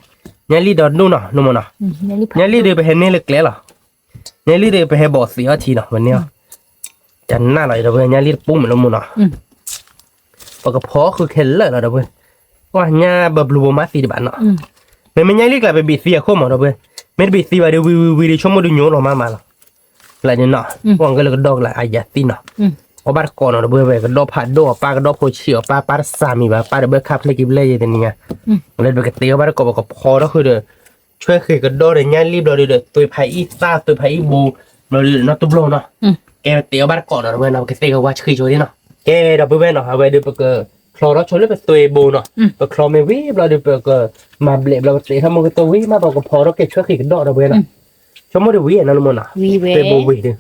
ညၣ်လံၣ်ဒီဒူၣ်နီၤ လၢမ့ၢ်နီၤ, ညၣ်လံၣ်ဒီးပဟဲန့ၢ်လၢကျဲလီၤ, ညၣ်လံၣ်ဒီးပဟဲဘီၣ်သံးအီထံနီၤ ပန့ၢ်အီၤ, ကနၣ်လီၤ ဒီပုၢ်ဝဲၢ် ညၣ်လံၣ်တပူၤမး လၢမ့ၢ်နီၤ, ပကဖီဃုာ်ခဲလၢာ်လီၤ ဒီပုၢ်ဝဲၢ်, ကွၢ်ညၣ်ဘၢဘျူးဘိမးသံတဘၣ်နီၤ, မ့မ့ၢ်ညၣ်လံၣ်ကျါ ပဘံးသံအခိၣ်မး ဒီပုၢ်ဝဲၢ်, မ့ၢ်တဘံးသံဘၣ်ဒီး ဝံၤဝံၤဝံၤဒီး ဆိကမိၣ်ဒုးညိလီၤမးမးလီၤ, ကျါန့ၣ်နီၤ, ကွၢ်ကလၢကဒီကလါ အယၤသံနီၤ, အီၣ်ဘၣ်တကိးနီၤ ဒီပုၢ်ဝဲၢ် ကဒီဖးဒိၣ်အီၤ ပၢ်ကဒီဖိဆံးအီၤ ပၢ်ပၢ်တစှၤမံၤဘၣ် ပၢ်တဘၢခါဖျဲၣ်ကံဖျဲၣ်ယဲတနံၤညါ, လၢပကတ့အီၣ်ဘၣ်တကိး ပကဖီထီၣ်ဃုာ်ဒီး ဆွဲဃံးကဒီးဒီးညၣ်လံၣ်ဘျီဒီး သွဲဖးအံၣ်သၣ် သွဲဖးအံၣ်ဘိ ဘျီဒီးနီၢ်တဘျီနီၤ, ကဲပတ့အီၣ်ဘၣ်တကိးနီၤ ဒီပုၢ်ဝဲၢ်နီၤ ပကသ့ကဝါဆှံဆိဒ်နီၤ, ကဲဒီပုၢ်ဝဲၢ်နီၤ အဝဲဒီးပကချီထီၣ်ဆိလၢပသွဲဘိနီၤ, ပချီမ့ၢ်ဝံၤဘျီဒီး ပကမၤဘျဲးဘျီ ပတ့ထီၣ်မုၢ်ကတိၢ်ဝံၤမး ပကဖီထီၣ်ကဲဆွဲဃံးကဒီး ဒီပုၢ်ဝဲၢ်နီၤ, ဆိကမိၣ်ဒီးဝံၤနီၤ လၢမ့ၢ်နီၤ, သွဲဘိဝံၤဒီး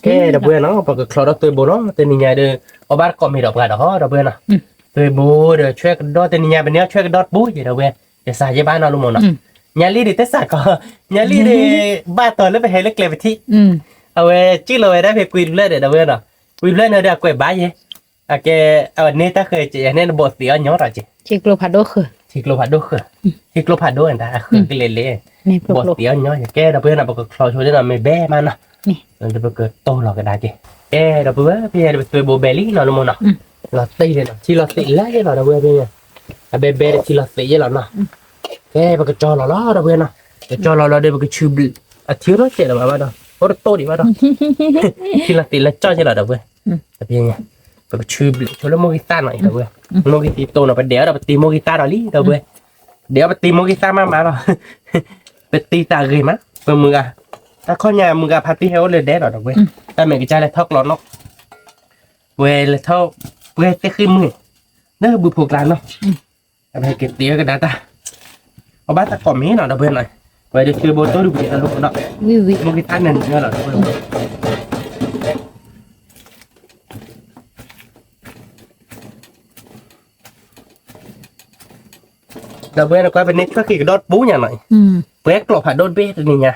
ကဲဒီပုၢ်ဝဲၢ်နီၤ ပကချီထီၣ်သွဲဘိနီၤ တနံၤညါဒီး အီၣ်ဘၣ်တကိးမ့ၢ်ဒီးပှၤဒီး ဒီပုၢ်ဝဲၢ်နီၤ, သွဲဘိဒီးဆွဲကဒီး တနံၤညါ ပန့ၢ်အီၣ်ဆွဲကဒီးတပူၤယဲ ဒီပုၢ်ဝဲၢ်, ယစှၤယဲဘၣ်နီၤ လၢမ့ၢ်နီၤ, ညၣ်လံၣ်ဒီးတစှၤကီး, ညၣ်လံၣ်ဒီး ဘၣ်တီၤလၢပဟဲလၢကျဲပထံၣ်, အဝဲစံၣ်လီၤဝဲဒၣ်ဖဲကွံဖျၢၣ်ဒီး ဒီပုၢ်ဝဲၢ်နီၤ, ကွံဖျၢၣ်န့ၣ်ဒီးအကွဲးဘၣ်ယဲ, အကဲ အန့ၣ်တၢ်ဃၢၤကဲန့ၣ် နဘီၣ်သံးအီၣ်ညီထီၣ်ကဲ, ထံကျိဖးဒိၣ်ဃၢၤ, ထံကျိဖးဒိၣ်ဃၢၤ, ထံကျိဖးဒိၣ်န့ၣ် အဃၢၤကလဲာ်လဲာ်, ဘီၣ်သံးအီၣ်ညီ ကဲဒီပုၢ်ဝဲၢ်နီၤ ပကချီဆိဒ်နီၤ မ့ၢ်ဘဲမးနီၤ, ဒီးပကတိၢ်လီၤကဒါက့ၤ, ကဲဒီပုၢ်ဝဲၢ် ဖဲယဲဒီးပသွဲဘိဘဲလံနီၤ လၢမ့ၢ်နီၤ, လီၤတံၢ်လံနီၤ ထံလီၤသံးလၢယဲလီၤ ဒီပုၢ်ဝဲၢ်ဖဲယဲ, အဘဲဘဲဒီးထံလီၤသံးယဲလီၤနီၤ, ကဲပကကၠီလီၤလီၤ ဒီပုၢ်ဝဲၢ်နီၤ, ပကကၠီလီၤလီၤဒီး ပကဆူဘျုး အထံအိၣ်ထီၣ်စဲးလီၤဘၣ်ဘၣ်ဒီး အိၣ်တတိၢ်ဒံးဘၣ်ဒီး ထံလီၤသံးလၢကၠီယဲလီၤ ဒီပုၢ်ဝဲၢ်, ပကဆူဘျုးဆိလၢမိၢ်ဂံၢ်သၣ်နီၤအံၤ ဒီပုၢ်ဝဲၢ်, မိၢ်ဂံၢ်သံးတိၢ်နီၤ ပဒဲးအီၣ်ဒီးပတံၤမိၢ်ဂံၢ်သၣ်ဒီးလံ ဒီပုၢ်ဝဲၢ်, ဒဲးအီၣ်ပတံၤမိၢ်ဂံၢ်သၣ်မးမးလီၤ, ပတံၤသးဂ့ၤမး ပမုၢ်ဂၤ, တၢ်ခီၣ်ညါမုၢ်ဂၤဖါတံၢ်ဟဲအိၣ်လၢဒဲးလီၤ ဒီပုၢ်ဝဲၢ်, တၢ်မဲာ်ကစၢ်လဲၤထီၣ်ကျီနီၤ ပှဲၤလဲၤထီၣ် ပှဲၤသ့ၣ်ဃ့ၢ်မုၢ်, လၢဘုဖိကျါနီၤ, အဝဲက့ၤတ့ဝဲကဒါတၢ်, အဘၣ်သကိးမ့ၢ်နီၤ ဒီပုၢ်ဝဲၢ်နီၤ, ပှဲၤဒီးသွဲဘိတိၢ်တပူၤနီၤ မိၢ်ဂံၢ်သၣ်န့ၣ်နီၤလီၤ ဒီပုၢ်ဝဲၢ် ဒီပုၢ်ဝဲၢ်နကွၢ် ပန့ၢ်ဆွဲဃံးကဒီးတပူၤညါနီၤ, ပှဲၤကျိာ်ဖးဒိၣ်တဘ့ၣ်တနံၤညါ,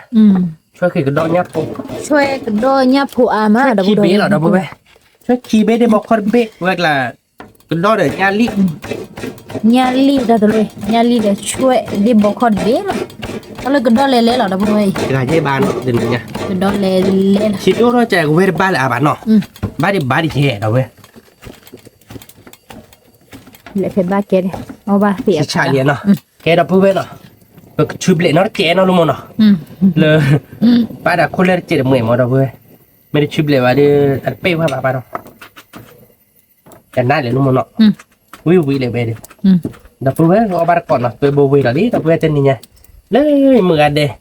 ဆွဲဃံးကဒီးညၣ်ဖိ, ဆွဲကဒီးညၣ်ဖိအါမး ဆွဲခံဘ့ၣ်လီၤ ဒီပုၢ်ဝဲၢ်, ဆွဲခံဘ့ၣ်ဒ့ဘီခီၣ်တဘ့ၣ် ဝဲကျါ, ကဒီးဒီးညၣ်လံၣ်, ညၣ်လံၣ်တၢ်တရၢ, ညၣ်လံၣ်ဒီးဆွဲဒ့ဘီခီၣ်တဘ့ၣ်လီၤ, တၢ်လၢကဒီးလဲၤလဲၤလီၤ ဒီပုၢ်ဝဲၢ်, ကဒီးလဲၤလဲၤလီၤ, ဆံးဒိၣ်ထီၣ်ကဝဲတဘၣ်လၢအဘၣ်နီၤ, ဘၣ်ဒံးဘၣ်ဒံးယဲ ဒီပုၢ်ဝဲၢ် လဲၤဖဲဘၣ်ကဲ, အီၣ်ဘၣ်သ့ၣ်အဆၣ်လံနီၤ, ကဲဒီပုၢ်ဝဲၢ်နီၤ, ပကဆူဘျဲးနီတစဲးနီၤ လၢမ့ၢ်နီၤ, လၢ ပာ်ဒၣ်ခိၣ်လၢတစဲးတမှဲာ်မ့ၢ်ဒီပုၢ်ဝဲၢ်, မ့ၢ်တဆူဘျဲးဘၣ်ဒီး အတပ့ၢ်ဝဲဘၣ်ဘၣ်ဒီး ကနၣ်လဲၣ်လၢမ့ၢ်နီၤ, ဝံၣ်ဝံၣ်လဲၣ်ဝဲဒီး ဒီပုၢ်ဝဲၢ် အီၣ်ဘၣ်တကိးနီၤ သွဲဘိဝ့ၤလီၤလံ ဒီပုၢ်ဝဲၢ် တနံၤညါ လၢမုၢ်ဂၤဒဲး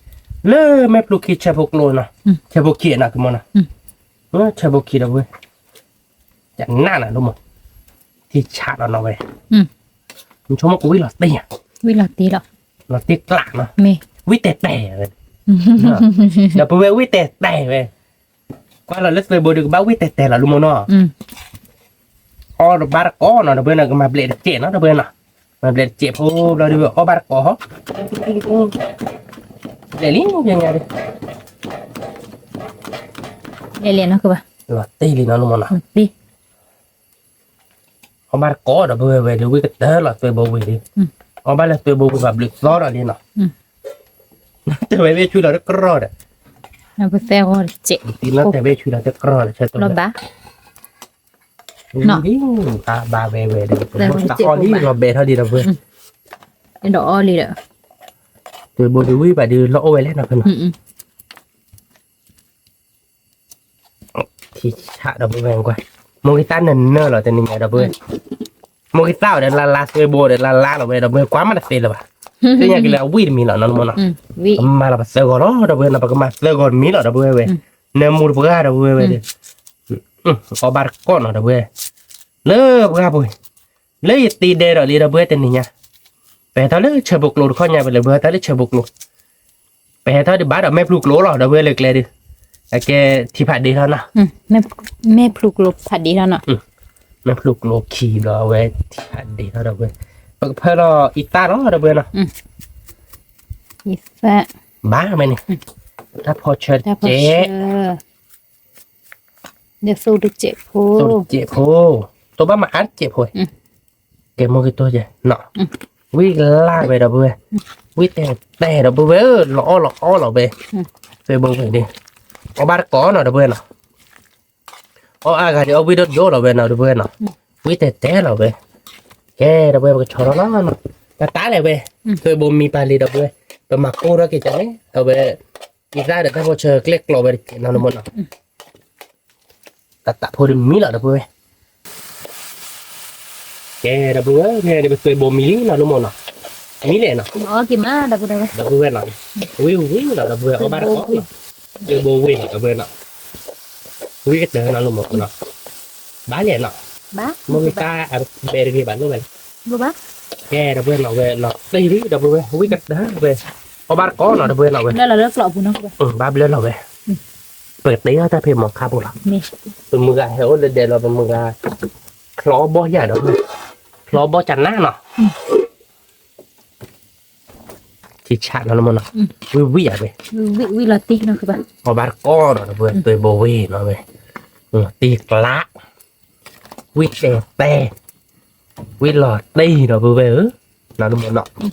လၢမဲာ်ဖျိခံဆၢဖိကျိနီၤ, ဆၢဖိခံနီၤ ကမ့ၢ်နီၤ, ဆၢဖိခံဒီပုၢ်ဝဲၢ် ကနၣ်နီၤလၢမ့ၢ်, ထံဆးလီၤနီၤဝဲ, နဆိကမိၣ်ကဝံၣ်လီၤတ့ၢ်ဧါ, ဝံၣ်လီၤတ့ၢ်လီၤ, လီၤတ့ၢ်ကျးနီၤ, ဝံၣ်တဲာ်တဲာ်ဝဲ, ဒီပုၢ်ဝဲၢ် ဝံၣ်တဲာ်တဲာ်ဝဲ ကွၢ်လီၤလၢသွဲဘိဒီး ကဘၣ်ဝံၣ်တဲာ်တဲာ်လီၤလၢမ့ၢ်နီၤ, အီၣ်ဘၣ်တကိးနီၤ ဒီပုၢ်ဝဲၢ်နီၤ ကမၤဘျဲးတစဲးနီၤ ဒီပုၢ်ဝဲၢ်နီၤ, မၤဘျဲးတစဲးဖိဘျီဒီး အီၣ်ဘၣ်တကိးဟီ, ဘျဲးလံ ညါညါဒီး လဲၤလဲၤနီၤကဘၣ်, လီၤတ့ၢ်လံနီၤလၢမ့ၢ်နီၤ, အီၣ်ဘၣ်တကိးဒီပုၢ်ဝဲၢ်ဝဲဒီး ဝံၣ်ကတၢၢ်လီၤသွဲဘိဝ့ၤဒီး, အီၣ်ဘၣ်လၢသွဲဘိဝ့ၤဘၣ်ဘျုးသီဒီးလံနီၤ, တဲဝဲဘ့ၣ်ဆူလီၤတကြၢးဒီး, တဲဝဲဆူလီၤတကြၢးဒီး ဆဲးတဲဘၣ်, ဘၣ်ဘၣ်ဝဲဝဲဒီး သးအီၣ်လံ လီၤဘဲထီၣ်လံဒီပုၢ်ဝဲၢ်, ဒီးအီၣ်လံဒီး, သွဲဘိဒီးဝံၣ်ဘၣ်ဒီး လီၤအိၣ်ဝဲလဲၣ်နီၤဖဲနီၤ ထံဆးဒီပုၢ်ဝဲၢ်ကွၢ်, မိၢ်ဂံၢ်သၣ်နၢၤနၢၤလီၤတနံၤညါဒီပုၢ်ဝဲၢ်, မိၢ်ဂံၢ်သၣ်အီၤဒီးလါလါ သွဲဘိဒီးလါလါလီၤဝဲ ဒီပုၢ်ဝဲၢ် ကွၢ်မးတသ့လၢၤဘၣ်, သ့ၣ်ညါက့ၤလၢအဝံၣ်တမံၤလီၤနီၤလၢမ့ၢ်နီၤ, ကမၤလီၤပသၢဂီၤလီၤ ဒီပုၢ်ဝဲၢ်နီၤ ပကမၤသၢဂီၤတမံၤလီၤ ဒီပုၢ်ဝဲၢ်ဝဲ, နၢမူတပှၢ်ဒီပုၢ်ဝဲၢ်ဝဲဒီး, အီၣ်ဘၣ်တကိးနီၤဒီပုၢ်ဝဲၢ်, လၢပှၢ်ပူၤ လၢယတ့ဒဲးဒီးလံဒီပုၢ်ဝဲၢ်တနံၤညါ, ပဟဲထီၣ်လၢဆၢဖိကျိတခီညါ ပလဲၤဘၣ်ဟဲထီၣ်လၢဆၢဖိကျိ, ပဟဲထီၣ်ဒံးဘၣ်ဒီးမဲာ်ဖျိကျိလီၤ ဒီပုၢ်ဝဲၢ်လၢကျဲဒီး, အကဲထံဖးဒ့ထီၣ်နီၤ, မဲာ်ဖျိကျိဖးဒ့ထီၣ်နီၤ, မဲာ်ဖျိကျိခံဘျီအဝဲထံဖးဒ့ထီၣ်ဒီပုၢ်ဝဲၢ်, ပကဖၢလီၤအံသၣ်လီၤဒီပုၢ်ဝဲၢ်နီၤ, အံသၣ်, ဘၣ်မ့ၢ်န့ၣ်, တၢ်ဖီဆၢတစဲး ဒီးသိတစဲးဖိ, သိတစဲးဖိ, သိဘၣ်မၤအါတစဲးဖိ, ကဲမိၢ်ဂ့ၤတိၢ်ယဲနီၤ, ဝံၣ်ကလၢ်ဝဲဒီပုၢ်ဝဲၢ်, ဝံၣ်တဲာ်တဲာ်ဒီပုၢ်ဝဲၢ်ဧၢ လီၤအီၣ်လီၤအီလီၤဝဲ, သွဲဘိဝ့ၤဒီး, အီၣ်ဘၣ်တကိးနီၤဒီပုၢ်ဝဲၢ်နီၤ, အီၣ်အါဂၤဒီးအီၣ်ဝံၣ်ဒိၣ်ဒိၣ်လီၤဝဲနီၤဒီပုၢ်ဝဲၢ်နီၤ, ဝံၣ်တဲာ်တဲာ်လီၤဝဲ, ကဲဒီပုၢ်ဝဲၢ် ပကဆီလီၤနီၤ, တၢ်တၢ်လဲၣ်ဝဲ, သွဲဘိမံပာ်လံဒီပုၢ်ဝဲၢ်, ပမၤကိၢ်ထီၣ်က့ၤကန့ၣ် အဝဲ အံသၣ်ဒီးတၢ်ဖီဆၢကျဲၣ်ကျီဝဲတကဲနီၤလၢမ့ၢ်နီၤ, တၢ်တၢ်ဖိတမံၤလီၤဒီပုၢ်ဝဲၢ်, ကဲဒီပုၢ်ဝဲၢ် ဖဲန့ၣ်ပသွဲဘိမံလံနီၤလၢမ့ၢ်နီၤ, မံလဲၣ်နီၤ, ဒီပုၢ်ဝဲၢ်နီၤ, ဝံၣ်ဝံၣ်လီၤဒီပုၢ်ဝဲၢ် အီၣ်ဘၣ်တကိးနီၤ, သွဲဘိဝ့ၤလီၤဒီပုၢ်ဝဲၢ်နီၤ, ဝံၣ်ကတၢၢ်နီၤလၢမ့ၢ်နီၤ, ဘၣ်လဲၣ်နီၤ, မိၢ်ဂံၢ်သၣ်အဘဲတဂ့ၤဘၣ်လိၣ်ဝဲလဲၣ်, ကဲဒီပုၢ်ဝဲၢ်နီၤ ဝဲလီၤတ့ၢ်လံဒီပုၢ်ဝဲၢ် ဝံၣ်ကတၢၢ်ဝဲ, အီၣ်ဘၣ်တကိးနီၤဒီပုၢ်ဝဲၢ်နီၤဝဲ, ဘၣ်ဘျၢလီၤဝဲ, ပကတ့ထီၣ်တၢ်ဖဲမီၤခါဖိလီၤ, ပမုၢ်ဂၤဟဲအိၣ်လၢဒဲးလီၤ ပမုၢ်ဂၤ ချီအီၣ်ဘီၣ်ယၤဒီး, ချီအီၣ်ဘီၣ်ကနၣ်နီၤ, ထံဆးနီၤလၢမ့ၢ်နီၤ, ဝံၣ်ဝံၣ်ယၤဝဲ, အီၣ်ဘၣ်တကိးနီၤဒီပုၢ်ဝဲၢ် သွဲဘိဝ့ၤနီၤ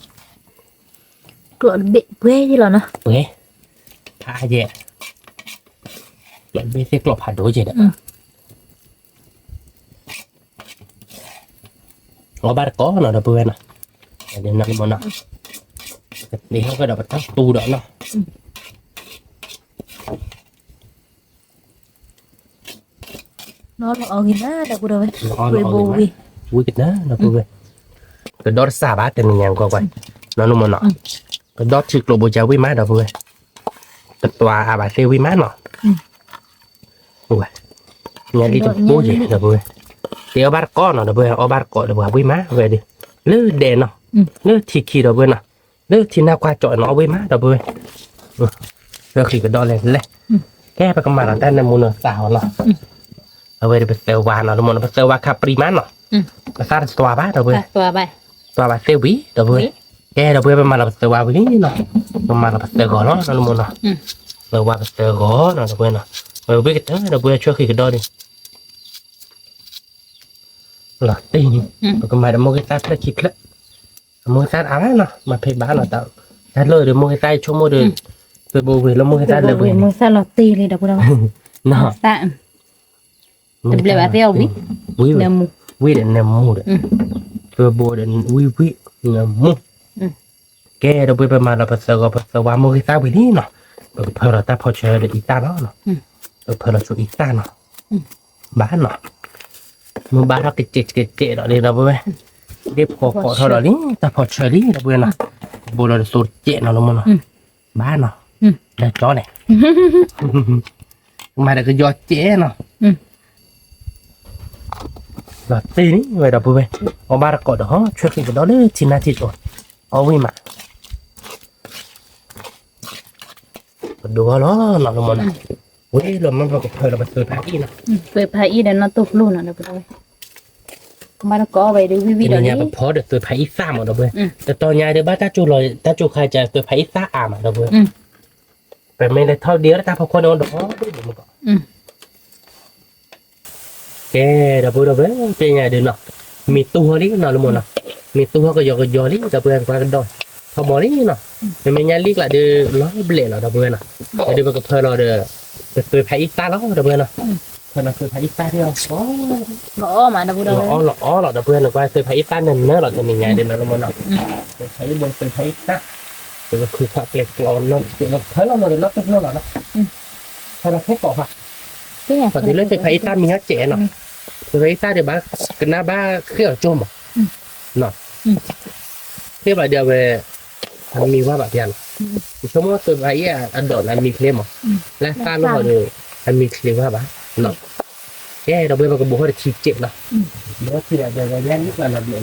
ဝဲ, တ့ကျး, ဝံၣ်တဲာ်တဲာ်, ဝံၣ်လီၤတ့ၢ်ဒီပုၢ်ဝဲၢ်ဧၢ, နီၤလၢမ့ၢ်နီၤ, ကျိးတဘ့ၣ်ပှဲၤယဲလီၤနီၤ, ပှဲၤ, ဖးယဲ, ကျိးတဘ့ၣ်သ့ၣ်ကျိးဖးဒိၣ်ယဲဒီး အီၣ်ဘၣ်တကိးနီၤဒီပုၢ်ဝဲၢ်နီၤ, နီၤလၢမ့ၢ်နီၤ, ကသ့ဟီၣ်ကဒီးပတၢ်တူဒီးနီၤ, နီၤလီၤအီၣ်ဂ့ၤနၤဒီပုၢ်ဝဲၢ်, ဝံၣ်ကနၣ်ဒီပုၢ်ဝဲၢ်, ကဒီးတစၢ်ဘၣ်တနံၤညါကွၢ်ကွၢ်, နီၤလၢမ့ၢ်နီၤ, ကဒီးထံကျိဘိကဝံၣ်မးဒီပုၢ်ဝဲၢ်, ကသွါအါဘၣ်သ့ၣ်ဝံၣ်မးနီၤ ဝဲ, ညါလံတဘိယဲဒီပုၢ်ဝဲၢ်, တ့အီၣ်ဘၣ်တကိးနီၤဒီပုၢ်ဝဲၢ် အီၣ်ဘၣ်တကိးဒီပုၢ်ဝဲၢ် ဝံၣ်မးဝဲဒီး, လၢဒဲးနီၤ, လၢထံခံဒီပုၢ်ဝဲၢ်နီၤ, လၢထံနၢ်ကွၢ်ကၠီနီၤ အီၣ်ဝံၣ်မးဒီပုၢ်ဝဲၢ်, လၢဃံကဒီးလဲၣ်လဲၣ်, ကဲပကမၤလီၤတၢ်နၢမူနသးဟီနီၤ, အဝဲဒီးပသၢဝါနီၤ လၢမ့ၢ်နီၤ ပသၢဝါခါပြံမးနီၤ, ပသၣ်တသွါဘၣ်ဒီပုၢ်ဝဲၢ်, သွါဘၣ်သ့ၣ်ဝံၤဒီပုၢ်ဝဲၢ်, ကဲဒီပုၢ်ဝဲၢ် ပမၤလီၤပသၢဝါဝံၤလံနီၤ, ပမၤလီၤပသၢဂီၤလီၤ လၢမ့ၢ်နီၤ, သၢဝါပသၢဂီၤနီၤ ဒီပုၢ်ဝဲၢ်နီၤ, ဝံၣ်ကတၢၢ်ဒီပုၢ်ဝဲၢ် ဆၢဃံကဒီးဒီး လီၤတ့ၢ်န့ၣ်, ပကမၤဒီးမိၢ်ဂ့ၤသၣ်ဖျၢၣ်ခံဖျၢၣ်, မိၢ်ဂ့ၤသၣ်အါဘၣ်နီၤ မၤဖဲဘၣ်နီၤ, တၢ်လၢဒီးမိၢ်ဂ့ၤသၣ်ဆိကမိၣ်ဒီး, ပဘိဝ့ၤလၢမိၢ်ဂ့ၤသၣ်လၢပှဲၤန့ၣ်, မိၢ်ဂ့ၤသၣ်လီၤတ့ၢ်လံဒီပုၢ်ဝဲၢ်, တဘျဲးဘၣ်သ့ၣ်အီၤဝံၤ, ဝံၤဒီးနၢမူဒီး, ပဘိဒီးဝံၤဝံၤ, နၢမူ, ကဲ ဒီပုၢ်ဝဲၢ် ပမၤလီၤပသၢဂီၤပသၢဝါ မိၢ်ဂ့ၤသၣ်ဝံၤလံနီၤ, ပကဖၢလီၤတၢ်ဖီဆၢဒီးအံသၣ်လီၤနီၤ, ပကဖၢလီၤဆိအံသၣ်နီၤ, ဘၣ်နီၤ, မ့ၢ်ဘၣ်ထီၣ်ကစဲးကစဲးဒီးလံ ဒီပုၢ်ဝဲၢ်, ဒ်ဖီကိးထီၣ်ဒီးလံ တၢ်ဖီဆၢလံ ဒီပုၢ်ဝဲၢ်နီၤ, ဘိလီၤတသိးတစဲးနီၤ လၢမိၢ်နီၤ, ဘၣ်နီၤ, ဒီးကၠီန့ၣ် မၤဒီးကယီကဲနီၤ, ဒီးတ့ၢ်န့ၣ်ဝဲ ဒီပုၢ်ဝဲၢ်, အီၣ်ဘၣ်တကိးဒီး ဟီ ဆွဲဃံကဒီးလၢထံနါထံကီၢ်, အီၣ်ဝံၣ်မး ပဒိးအီၣ်လီၤနီၤ လၢမိၢ်နီၤ, ဝံၤလီၤမ့ၢ်ပကဖၢလီၤပသွဲဖးအံၣ်နီၤ, သွဲဖးအံၣ်ဒီးနီၢ်တိၢ်ပျိၢ်နီၤ ဒီပုၢ်ဝဲၢ်, ဘၣ်တကိးဝဲဒီးဝံၣ်ဝံၣ်ဒီးလံ ပဖီဒီးသွဲဖးအံၣ်သၣ်မး ဒီပုၢ်ဝဲၢ်, တတီၤညါဒီးဘၣ်တၢ်ကၠိလီၤ တၢ်ကၠိခါကသွဲဖးအံၣ်သၣ်အါမး ဒီပုၢ်ဝဲၢ်, ပမ့ၢ်လဲၤထီၣ်ဒံးအီၣ်တၢ်ဖီခိၣ်န့ၣ်အိၣ်ဒီးဒိၣ်မး ကဲ ဒီပုၢ်ဝဲၢ် ပညါဒုးနီၤ, မ့ၢ်တူၢ်ဟီလံနီၤ လၢမိၢ်နီၤ, မ့ၢ်တူၢ်ဟီကယီကယီလံ ဒီပုၢ်ဝဲၢ် ကွၢ်ကဒီး, ထီဘိလံနီၤ, မ့မ့ၢ်ညါလံကျါဒုး လီၤဘျဲးလီၤ ဒီပုၢ်ဝဲၢ်နီၤ, ဒီးပကဖၢလီၤဒီး ပသွဲဖးအံၣ်သၣ်လီၤ ဒီပုၢ်ဝဲၢ်နီၤ, ဖၢလီၤသွဲဖးအံၣ်သၣ်ဒ်အီၤ လီၤအီၣ်မး ဒီပုၢ်ဝဲၢ် လီၤအီၣ်လီၤ ဒီပုၢ်ဝဲၢ် နကွၢ်သွဲဖးအံၣ်သၣ်နၢၤနၢၤလီၤ တနံၤညါဒုးနီၤ လၢမိၢ်နီၤ, သွဲဖးအံၣ်ဘိသွဲဖးအံၣ်သၣ်, ပကခုၣ်ခီၣ်ကျဲကျီနီၤ ပကဖၢလီၤနီၤဒီးနီၢ်တိၢ်ပျိၢ်လီၤနီၤ, ဖၢလီၤခဲကိးဖး ပတုၤလၢသွဲဖးအံၣ်သၣ်မံၤဟဲကဲးနီၤ, သွဲဖးအံၣ်သၣ်ဒံးဘၣ် ကနၣ်ဘၣ်ဃ့အီၤကၠိမး, ဃ့ဘၣ်ဒီးအဝဲ အမံၤဝါဘၣ်ဖဲနီၤ, ယဆိကမိၣ်သွဲဖးအံၣ်အဒိးန့ၣ် အမံၤချ့မး, လၢသၣ်လီၢ်ဒီး အမံၤချ့ဝါဘၣ်, ကဲ ဒီပုၢ်ဝဲၢ် ပကဘိးထီၣ်တထံစဲးနီၤ, ဘိးထီၣ်ထံဒီးညါန့ၣ်ကျါလီၤဘျဲးလီၤ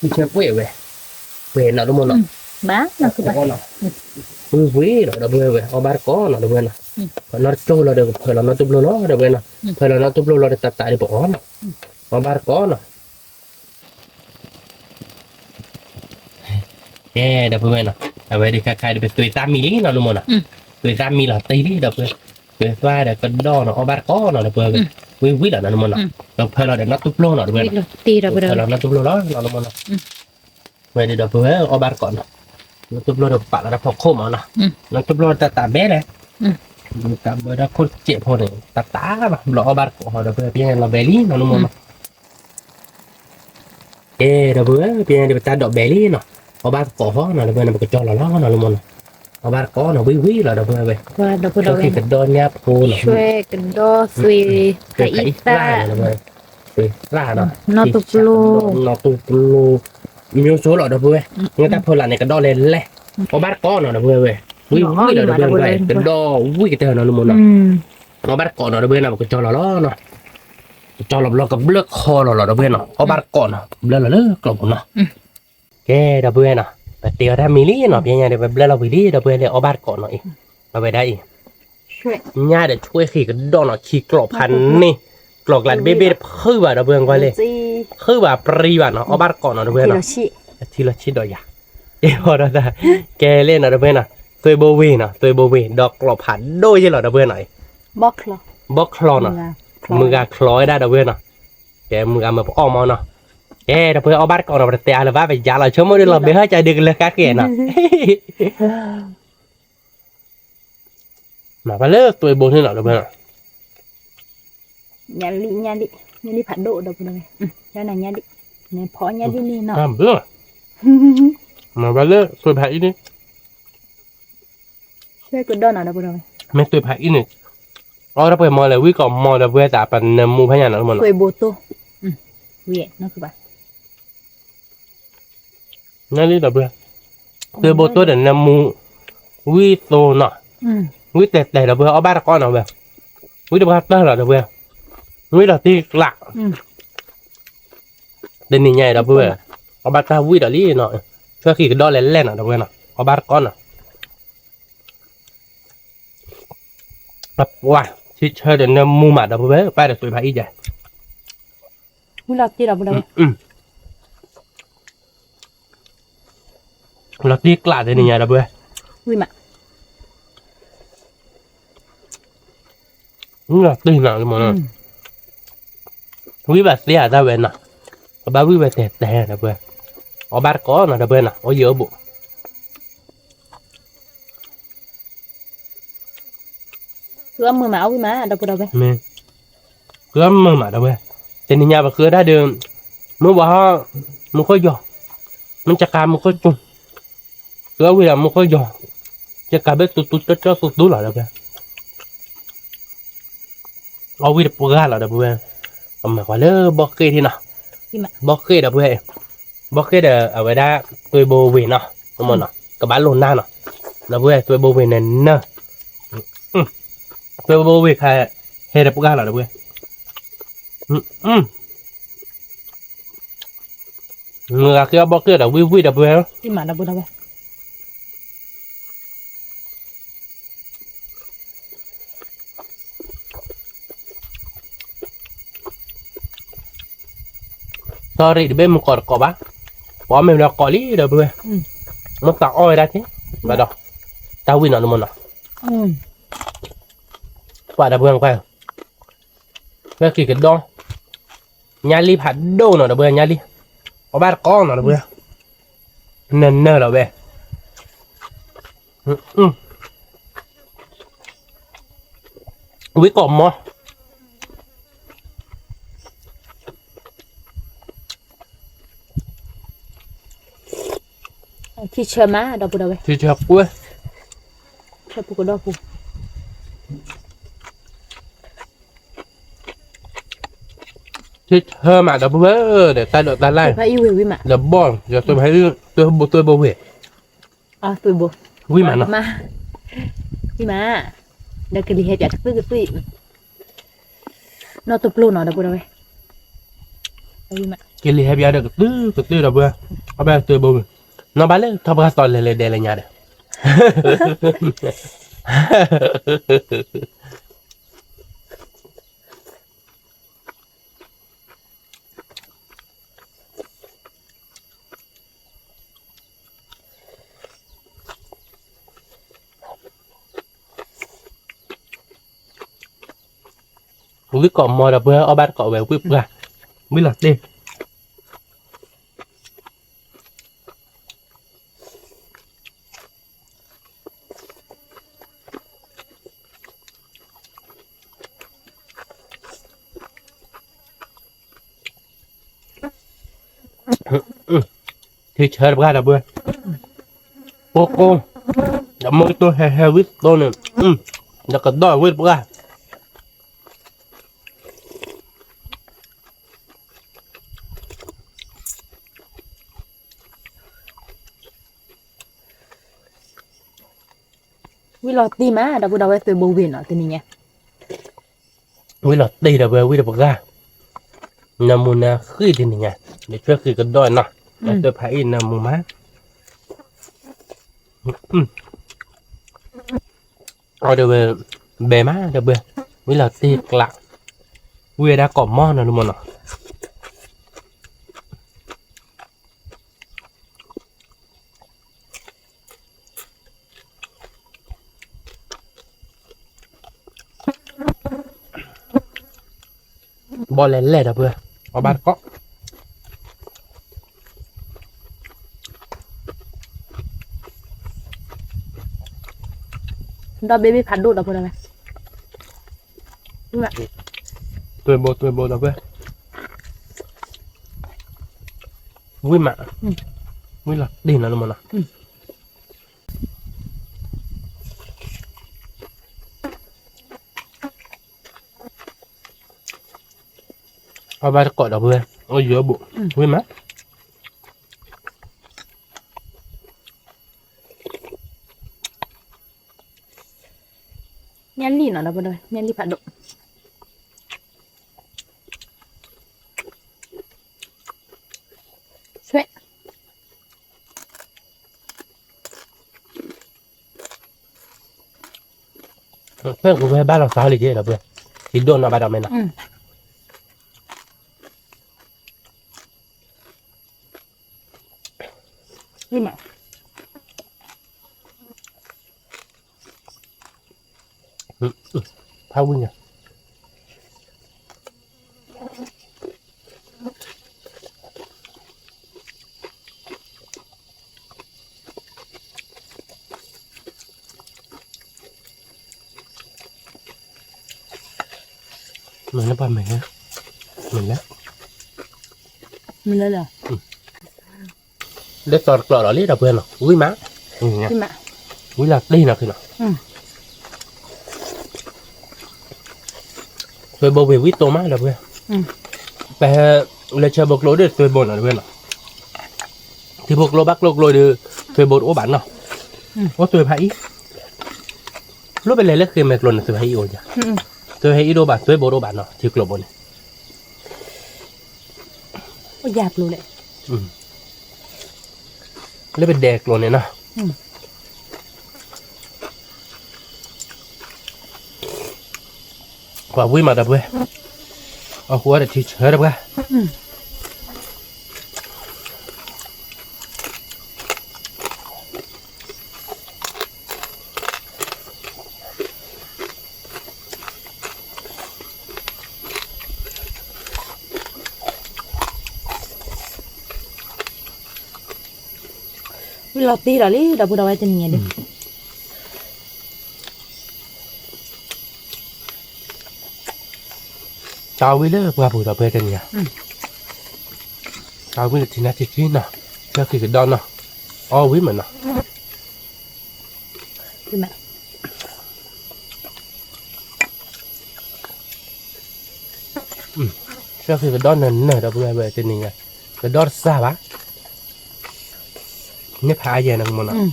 ဆၢပှဲၤဝဲ, ပှဲၤနီၤ လၢမိၢ်နီၤ, ဝံၤဝံၤလီၤ ဒီပုၢ်ဝဲၢ် အီၣ်ဘၣ်တကိးနီၤ ဒီပုၢ်ဝဲၢ်နီၤ, နီၢ်တကၠိလီၤဒီး ကဖၢလီၤနီၢ်တိၢ်ပျိၢ်လီၤ ဒီပုၢ်ဝဲၢ်နီၤ, ဖၢလီၤနီၢ်တိၢ်ပျိၢ်လီၤဒီးတၢ်သးဒ်ပအီၣ်နီၤ, အီၣ်ဘၣ်တကိးနီၤ ကဲ ဒီပုၢ်ဝဲၢ်နီၤ, အဝဲဒုးခါခါဒုး ပသွဲသၣ်မံလံနီၤ လၢမိၢ်နီၤ, သွဲသၣ်မံလီၤတံၢ်လံ ဒီပုၢ်ဝဲၢ်, သွဲသၣ်ဒီးကဒီးနီၤ အီၣ်ဘၣ်တကိးနီၤ ဒီပုၢ်ဝဲၢ်, ဝံၤဝံၤလီၤနီၤ လၢမိၢ်နီၤ, ဒီးဖၢလီၤဒီးနီၢ်တိၢ်ပျိၢ်နီၤ ဒီပုၢ်ဝဲၢ်နီၤ, ဖၢလီၤနီၢ်တိၢ်ပျိၢ်လီၤနီၤ လၢမိၢ်နီၤ, ဝဲဒုးဒီပုၢ်ဝဲၢ် အီၣ်ဘၣ်တကိးနီၤ, နီၢ်တိၢ်ပျိၢ်ဒီးပာ်လီၤတၢ်ဖီခိၣ်မးနီၤ, နီၢ်တိၢ်ပျိၢ်တၢ်သးဘဲလဲၣ်, တၢ်ဘၢတၢ်ခိၣ်စဲးဖိန့ၣ် တၢ်သးဘၣ် ဘျီအီၣ်ဘၣ်တကိးဟီ ဒီပုၢ်ဝဲၢ် ပညါလီၤဘဲလံနီၤ လၢမိၢ်နီၤ ကဲ ဒီပုၢ်ဝဲၢ် ပညါဒုး ပတၢ်ဒိးဘဲလံနီၤ, အီၣ်ဘၣ်တကိးဟီနီၤ ဒီပုၢ်ဝဲၢ်နီၤ ပကကၠီလီၤလီၤနီၤ လၢမိၢ်နီၤ, အီၣ်ဘၣ်တကိးနီၤ ဝံၤဝံၤလီၤ ဒီပုၢ်ဝဲၢ်, ကၠီဃံကဒီညါဖိနီၤ, သွဲကဒီ သွဲဖးအံၣ်သၣ်, သွဲသၣ်နီၤ, နီၢ်တိၢ်ပျိၢ်, နီၢ်တိၢ်ပျိၢ်, မျိုးစုံလီၤ ဒီပုၢ်ဝဲၢ်, မ့ၢ်တၢ်ဖီလာ်န့ၣ် ကဒီလဲၣ်လဲၣ်, အီၣ်ဘၣ်တကိးနီၤ ဒီပုၢ်ဝဲၢ်, ဝံၤဝံၤလီၤ ဒီပုၢ်ဝဲၢ်, ကဒီဝံၤကတၢၢ်နီၤ လၢမိၢ်နီၤ, အီၣ်ဘၣ်တကိးနီၤ ဒီပုၢ်ဝဲၢ်နီၤ ပကကၠီလီၤလီၤနီၤ ကၠီလီၤဘျီကဘျၢခီလီၤလီၤ ဒီပုၢ်ဝဲၢ်နီၤ, အီၣ်ဘၣ်တကိးနီၤ ဘျၢလီၤလၢကျိာ်ပူၤနီၤ, ကဲ ဒီပုၢ်ဝဲၢ်နီၤ, ပတ့အီၣ်တၢ်မံၤလံနီၤ, ပညါဒုး ပဘျၢလီၤဝံၤလံ ဒီပုၢ်ဝဲၢ် လၢအီၣ်ဘၣ်တကိးနီၤအံၤ, အဝဲဒၣ်အံၤ, ညါဒီးဆွဲဃံကဒီနီၤ ခံကျိာ်ဖးန့ၢ်, ကျိာ်ကျါတဘ့ၣ်ဘ့ၣ်တဖုဘၣ် ဒီပုၢ်ဝဲၢ်ကွၢ်လံ, ဖုဘၣ်ပြံဘၣ်နီၤ အီၣ်ဘၣ်တကိးနီၤ ဒီပုၢ်ဝဲၢ်နီၤ, အထံလီၤဆံးဒီးယၤ, ကဲလံနီၤ ဒီပုၢ်ဝဲၢ်နီၤ, သွဲဘိဝ့ၤနီၤ သွဲဘိဝ့ၤ ဒီးကျိာ်ဖးဒိၣ်ယဲလီၤ ဒီပုၢ်ဝဲၢ်နီၤအံၤ, ဘီချီနီၤ, မုၢ်ဂၤချီဝဲဒၣ် ဒီပုၢ်ဝဲၢ်နီၤ, ကဲမုၢ်ဂၤမၤပအီၣ်မးနီၤ, ကဲ ဒီပုၢ်ဝဲၢ် အီၣ်ဘၣ်တကိးနီၤ ပတတဲအါလၢၤဘၣ် ပယါလီၤ ဆိကမိၣ်ဒုးလီၤဘဲဟီၣ်ကၢဒုးကလၢာ်ဃါဃဲနီၤ မၤဘၣ်လၢသွဲဘိန့ၣ်လီၤ ဒီပုၢ်ဝဲၢ်, ညါလံ ညါလံ ညါလံဖးဒိၣ် ဒီပုၢ်ဝဲၢ်, ညါလံ နဖီညါလံန့ၣ်နီၤ, မၤဘၣ်လၢသွဲဖးအံၣ်န့ၣ်, မ့ၢ်သွဲဖးအံၣ်န့ၣ်, အီၣ်တၢ်ပှဲၤမီၤလဲၣ် ဝံၣ်ကိးမီၤ ဒီပုၢ်ဝဲၢ် သးပနၢမူဖဲညါနီၤ လၢမိၢ်နီၤ, သွဲဘိတိၢ်, ဝံၣ် ညါလံ ဒီပုၢ်ဝဲၢ်, သွဲဘိတိၢ်ဒီးနၢမူ, ဝံၣ်သိနီၤ, ဝံၣ်တဲာ်တဲာ် ဒီပုၢ်ဝဲၢ် အီၣ်ဘၣ်တကိးနီၤဝဲ, ဝံၣ်တဘၣ်တၢၢ်လီၤ ဒီပုၢ်ဝဲၢ်, ဝံၣ်လီၤတံၢ်ကျး, တနံၤညါအံၤ ဒီပုၢ်ဝဲၢ်, အီၣ်ဘၣ်တၢ်ဝံၣ်ဒီးလံနီၤ, ဆွဲဃံကဒီလဲၣ်လဲၣ်နီၤ ဒီပုၢ်ဝဲၢ်နီၤ အီၣ်ဘၣ်တကိးနီၤ ပှၤ ထံဆၢဒီးနၢမူမး ဒီပုၢ်ဝဲၢ် ပၢ်ဒီးသွဲဖးအံၣ်ယဲၢ်, ဝံၣ်လီၤတံၢ်လီၤ လီၤတံၢ်ကျးတနံၤညါ ဒီပုၢ်ဝဲၢ်, ဝံၣ်မး, ဝံၣ်လီၤတံၢ်နီၤ လၢမိၢ်နီၤ, ဝံၣ်ဘၣ်သ့အတၢ်ဝဲနီၤ, ကဘၣ်ဝံၣ်ဝဲတဲာ်တဲာ် ဒီပုၢ်ဝဲၢ်, အီၣ်ဘၣ်တကိးနီၤ ဒီပုၢ်ဝဲၢ်နီၤ အိၣ်ယံၤအိၣ်ဘူး မ့ၢ်, ကမၢမး ဒီပုၢ်ဝဲၢ်, ကမၢမး ဒီပုၢ်ဝဲၢ်, တနံၤညါပဃုတၢ်ဒီး မုၢ်ဘှီဟီၣ် မူခိၣ်ယီၤ, မုၢ်ကကါမူခိၣ်စူၤ, ဃုအီၣ်ဝံၤဒီးမူခိၣ်ယီၤ, ကကါဘၣ်သူသူကၠီကၠီသူသူလီၤဒီပုၢ်ဝဲၢ်, အီၣ်ဝံၤတပှၢ်လီၤဒီပုၢ်ဝဲၢ်, ပမၤကွၢ်လၢဘီၣ်ဃ့ၢ်ထံနီၤ, ဘီၣ်ဃ့ၢ်ဒီပုၢ်ဝဲၢ်, ဘီၣ်ဃ့ၢ်ဒီးအဝဲဒၣ် သွဲဘိဝ့ၤနီၤ, မနီၤ ကဘၣ်လိာ်နၢ်နီၤ, ဒီပုၢ်ဝဲၢ် သွဲဘိဝ့ၤန့ၣ်နၢ် သွဲဘိဝ့ၤခါ ဟဲတပှၢ်လီၤဒီပုၢ်ဝဲၢ်, မုၢ်ဂၤဃ့အီၣ်ဘီၣ်ဃ့ၢ်ဒီးဝံၣ်ဝံၣ်ဒီပုၢ်ဝဲၢ်, သီရံၣ်တဘ့ၣ်မုၢ်ကိးတကိးဘၣ်, ပအီၣ်မ့ၢ်ဝဲဒီးကိးလံဒီပုၢ်ဝဲၢ်, မ့ၢ်သးအီၣ်ဝဲဒၣ်က့ၤ, ဘၣ်ဒီး, တၢ်ဝံၣ်နီၤနမနီၤ, ပှၤဒီပုၢ်ဝဲၢ်ကွၢ်, ဖဲက့ၤကဒီး, ညါလံဖးဒိၣ်နီၤဒီပုၢ်ဝဲၢ်ညါလံ, အီၣ်ဘၣ်တကိးနီၤဒီပုၢ်ဝဲၢ်, နၢၤနၢၤလီၤဝဲ ဝံၣ်ကိးမီ, ထံဆၢမးဒီပုၢ်ဝဲၢ်, ထံဆၢကွဲ, ဆၢပူၤကဒီးပူၤ, ထံဆၢမးဒီပုၢ်ဝဲၢ်, ဒီးတၢ်ဒိးတၢ်လၢ်, ဒီးဘီၣ်, ဒီးသွဲဘိသွဲဘိဝ့ၤ, သွဲဘိ, ဝံၣ်မးနီၤ, ဝံၣ်မး, ဒီးကလံၤဟဲပၠးကသုၣ်ကသုၣ်, နီၢ်တပျိနီၤဒီပုၢ်ဝဲၢ်, ကလံၤဟဲပၠးဒီးကသုၣ်ကသုၣ်ဒီပုၢ်ဝဲၢ်, အီၣ်ဘၣ်သွဲဘိဝ့ၤ, နီၢ်ဘၣ်လၢထီၣ်ပှၢ်သီလဲၤလဲၤဒဲးလၢညါဒီး ဝံၣ်ကိးမီဒီပုၢ်ဝဲၢ်, အီၣ်ဘၣ်တကိးဝဲဝံၣ်ပှၢ်, ဝံၣ်လီၤတ့ၢ် ထံဆၢတပှၢ်ဒီပုၢ်ဝဲၢ်, ကိၢ်ကိၢ်, ဒီးမ့ၢ်ကတိၢ်ဟဲဟဲဝံၣ်သိန့ၣ်, ဒီးကဒီးဝံၣ်တပှၢ် ဝံၣ်လီၤတ့ၢ်မး ဒီပုၢ်ဒီဝဲၢ် သွဲဘိဝ့ၤနီၤ တနံၤညါ, ဝံၣ်လီၤတ့ၢ်ဒီပုၢ်ဝဲၢ် ဝံၣ်တပှၢ်, နၢမူနၢဃံၣ်တနံၤညါ, ဒီးဆွဲဃံၣ်ကဒီးနီၤ, ဒီးသွဲဖးအံၣ်နၢမူမး, အီၤဒီးဝဲ, ဘဲမးဒီပုၢ်ဝဲၢ်, ဝံၣ်လီၤတ့ၢ်ကျး, ဝံၣ်ဝဲဒၣ်ကိးမီနီၤ လူမီနီၤ ဘီလဲၤလဲၤဒီပုၢ်ဝဲၢ်, အီၣ်ဘၣ်တကိး, ဒီဘ့ၣ်ဘ့ၣ်ဖးဒိၣ်ဒီပုၢ်ဝဲၢ်, သွဲဘိသွဲဘိဒီပုၢ်ဝဲၢ်, ဝံၣ်မး, ဝံၣ်လီၤတ့ၢ်နီၤ လူမီနီၤ အီၣ်ဘၣ်တကိးဒီပုၢ်ဝဲၢ်, အီၣ်ယၢဘူး, ဝံၣ်မး, ညၣ်လံၣ်နီၤ ဒီပုၢ်ဝဲၢ်, ညၣ်လံၣ်ဖးဒိၣ်, ဆွဲ ဖဲကဝဲဘၣ်လီၤသးလံက့ၤဒီပုၢ်ဝဲၢ်, ထံဒိၣ်နီၤဘၣ်ဒီးမဲနီၤ, ဖးဝံၣ်ညါ မ့ၢ်လၢပှၤမဲာ်ညါ, မ့ၢ်လၢ မ့ၢ်လၢလၢ လၢသီတကျိးဒီးလံဒီပုၢ်ဝဲၢ်နီၤ ဝံၣ်မး, ဝံၣ်လီၤတ့ၢ်နီၤခ့နီၤ, သွဲဘိဝံၤဝံၣ်တိၢ်မးဒီပုၢ်ဝဲၢ်, ပဟဲလၢဆၢဘိကျိဒီးသွဲဘိနီၤဒီပုၢ်ဝဲၢ်နီၤ, ထံဖိကျိဘၣ်ကျိကျိဒီး သွဲဘိတအိၣ်ဘၣ်နီၤ, အိၣ်သွဲဖးအံၣ်, လိၣ်ပလဲၤလၢဃ့မဲာ်ကျိန့ၣ် သွဲဖးအံၣ်အိၣ်ယါ, သွဲဖးအံၣ်တအိၣ်ဘၣ် သွဲဘိတအိၣ်ဘၣ်နီၤ ထံကျိဘိန့ၣ် အိၣ်ယါကျိလဲၣ်, လၢပဒဲကျိန့ၣ်နီၤ, ပှၤဝံၣ်မးဒီပုၢ်ဝဲၢ်, အဃိဒီးထံဆၢဒီပုၢ်ဝဲၢ် ဝံၣ်လီၤတ့ၢ်ဒီးလံ ဒီပုၢ်ဒီဝဲၢ်တနံၤညါဒီး တၢ်ဝံၣ်လၢပှၢ်ပူၤဒီပုၢ်ဝဲၢ်တနံၤညါ, တၢ်ဝံၣ်လၢထံနါထံထံနီၤ, ဆၢဃံးကဒီနီၤ, အီဝံၣ်မးနီၤ ဆၢဃံးကဒီနၢၤနၢၤ ဒီပုၢ်ဝဲၢ်တနံၤညါ, ကဒီတစၢ်ဘၣ်, န့ၣ်ဖးအါယဲၢ်နကမီၤနီၤ,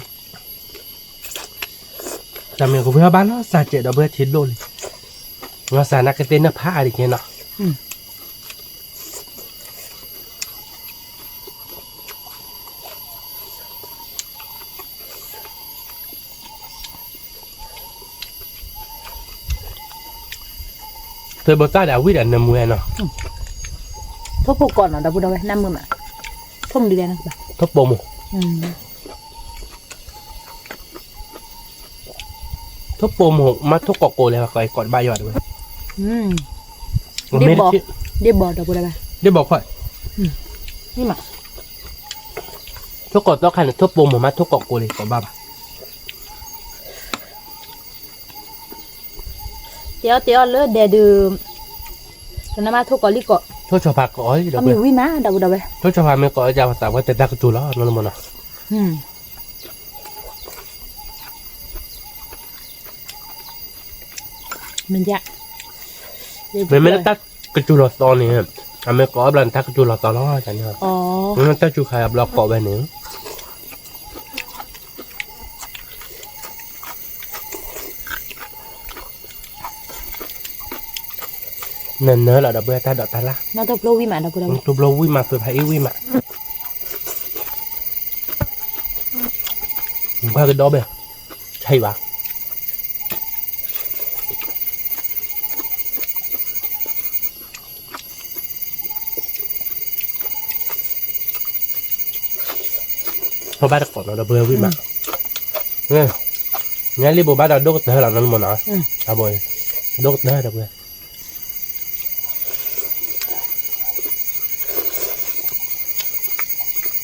တၢ်မ့ၢ်ကဝံၣ်အီၣ်ဘၣ်လီၤစၢ်ကဲးဒီပုၢ်ဝဲၢ်ထံဒိၣ်လံ, နီၢ်စၢ်နကသ့ၣ်နဖးအါဒံးကဲနီၤ သွဲဘိတၢ်ဒီးအဝံၣ်ဒီးနၢမူဝဲနီၤ, ထိၣ်ပိာ်ကိးနီၤ ဒီပုၢ်ဒီဝဲၢ် နၢမူမး, ထိၣ်မနုၤလဲၣ်, ထိၣ်ပိာ်မိၢ်, ထိၣ်ပိာ်မိၢ်မ့ၢ်ထိၣ်ကိးကိးလဲၣ် ကိးဘၣ်ယွၤတဝဲ, ဒ့ၣ်ဘီၣ်, ဒ့ၣ်ဘီၣ်ဒီပုၢ်ဒီဝဲၢ်, ဒ့ၣ်ဘီၣ်ခီ, ထိၣ်ကိးသီခါန့ၣ် ထိၣ်ပိာ်မိၢ်မ့ၢ်ထိၣ်ကိးကိးလဲၣ် ကိးဘၣ်ဘၣ် တဲအီၤတဲအီၤလၢဒဲဒုး, ကနမ့ၢ်ထိၣ်ကိးလံကိး, ထိၣ်ဆီဖးကိးအီၤလံဒီပုၢ်ဝဲၢ်, မ့ၢ်ဝံၣ်မးဒီပုၢ်ဒီဝဲၢ်, ထိၣ်ဆီဖးမ့ၢ်ကိးအီၤ ယသးဝဲတဲတၢ်ကတိၤလီၤ နီၢ်နီၢ်မနီၤ, မ့ၢ်မ့ၢ်လၢတၢ်ကတိၤလီၤသီန့ၣ်, အမ့ၢ်ကိးအီၤဘျီန့ၣ် တၢ်ကတိၤလီၤသီလီၤ, တၢ်စူၤခါအဘျီကိးဝဲန့ၣ် နၢၤနၢၤလီၤဒီပုၢ်ဝဲၢ် တၢ်ဒိးတၢ်လၢ်, နတဘျီဝံၣ်မး သွဲဖးအံၣ်ဝံၣ်မး, ဘၣ်ကဒီဘၣ်, ဆံးဘၣ် ပဘၣ်တကိးနီၤ ဒီပုၢ်ဝဲၢ်ဝံၣ်မး, ညါလံဘိးဘၣ်ဒီးဒိၣ်ကတၢၢ်လီၤ နီၢ်နီၢ်မနီၤ, အဘိ, ဒိၣ်ကတၢၢ်ဒီပုၢ်ဝဲၢ်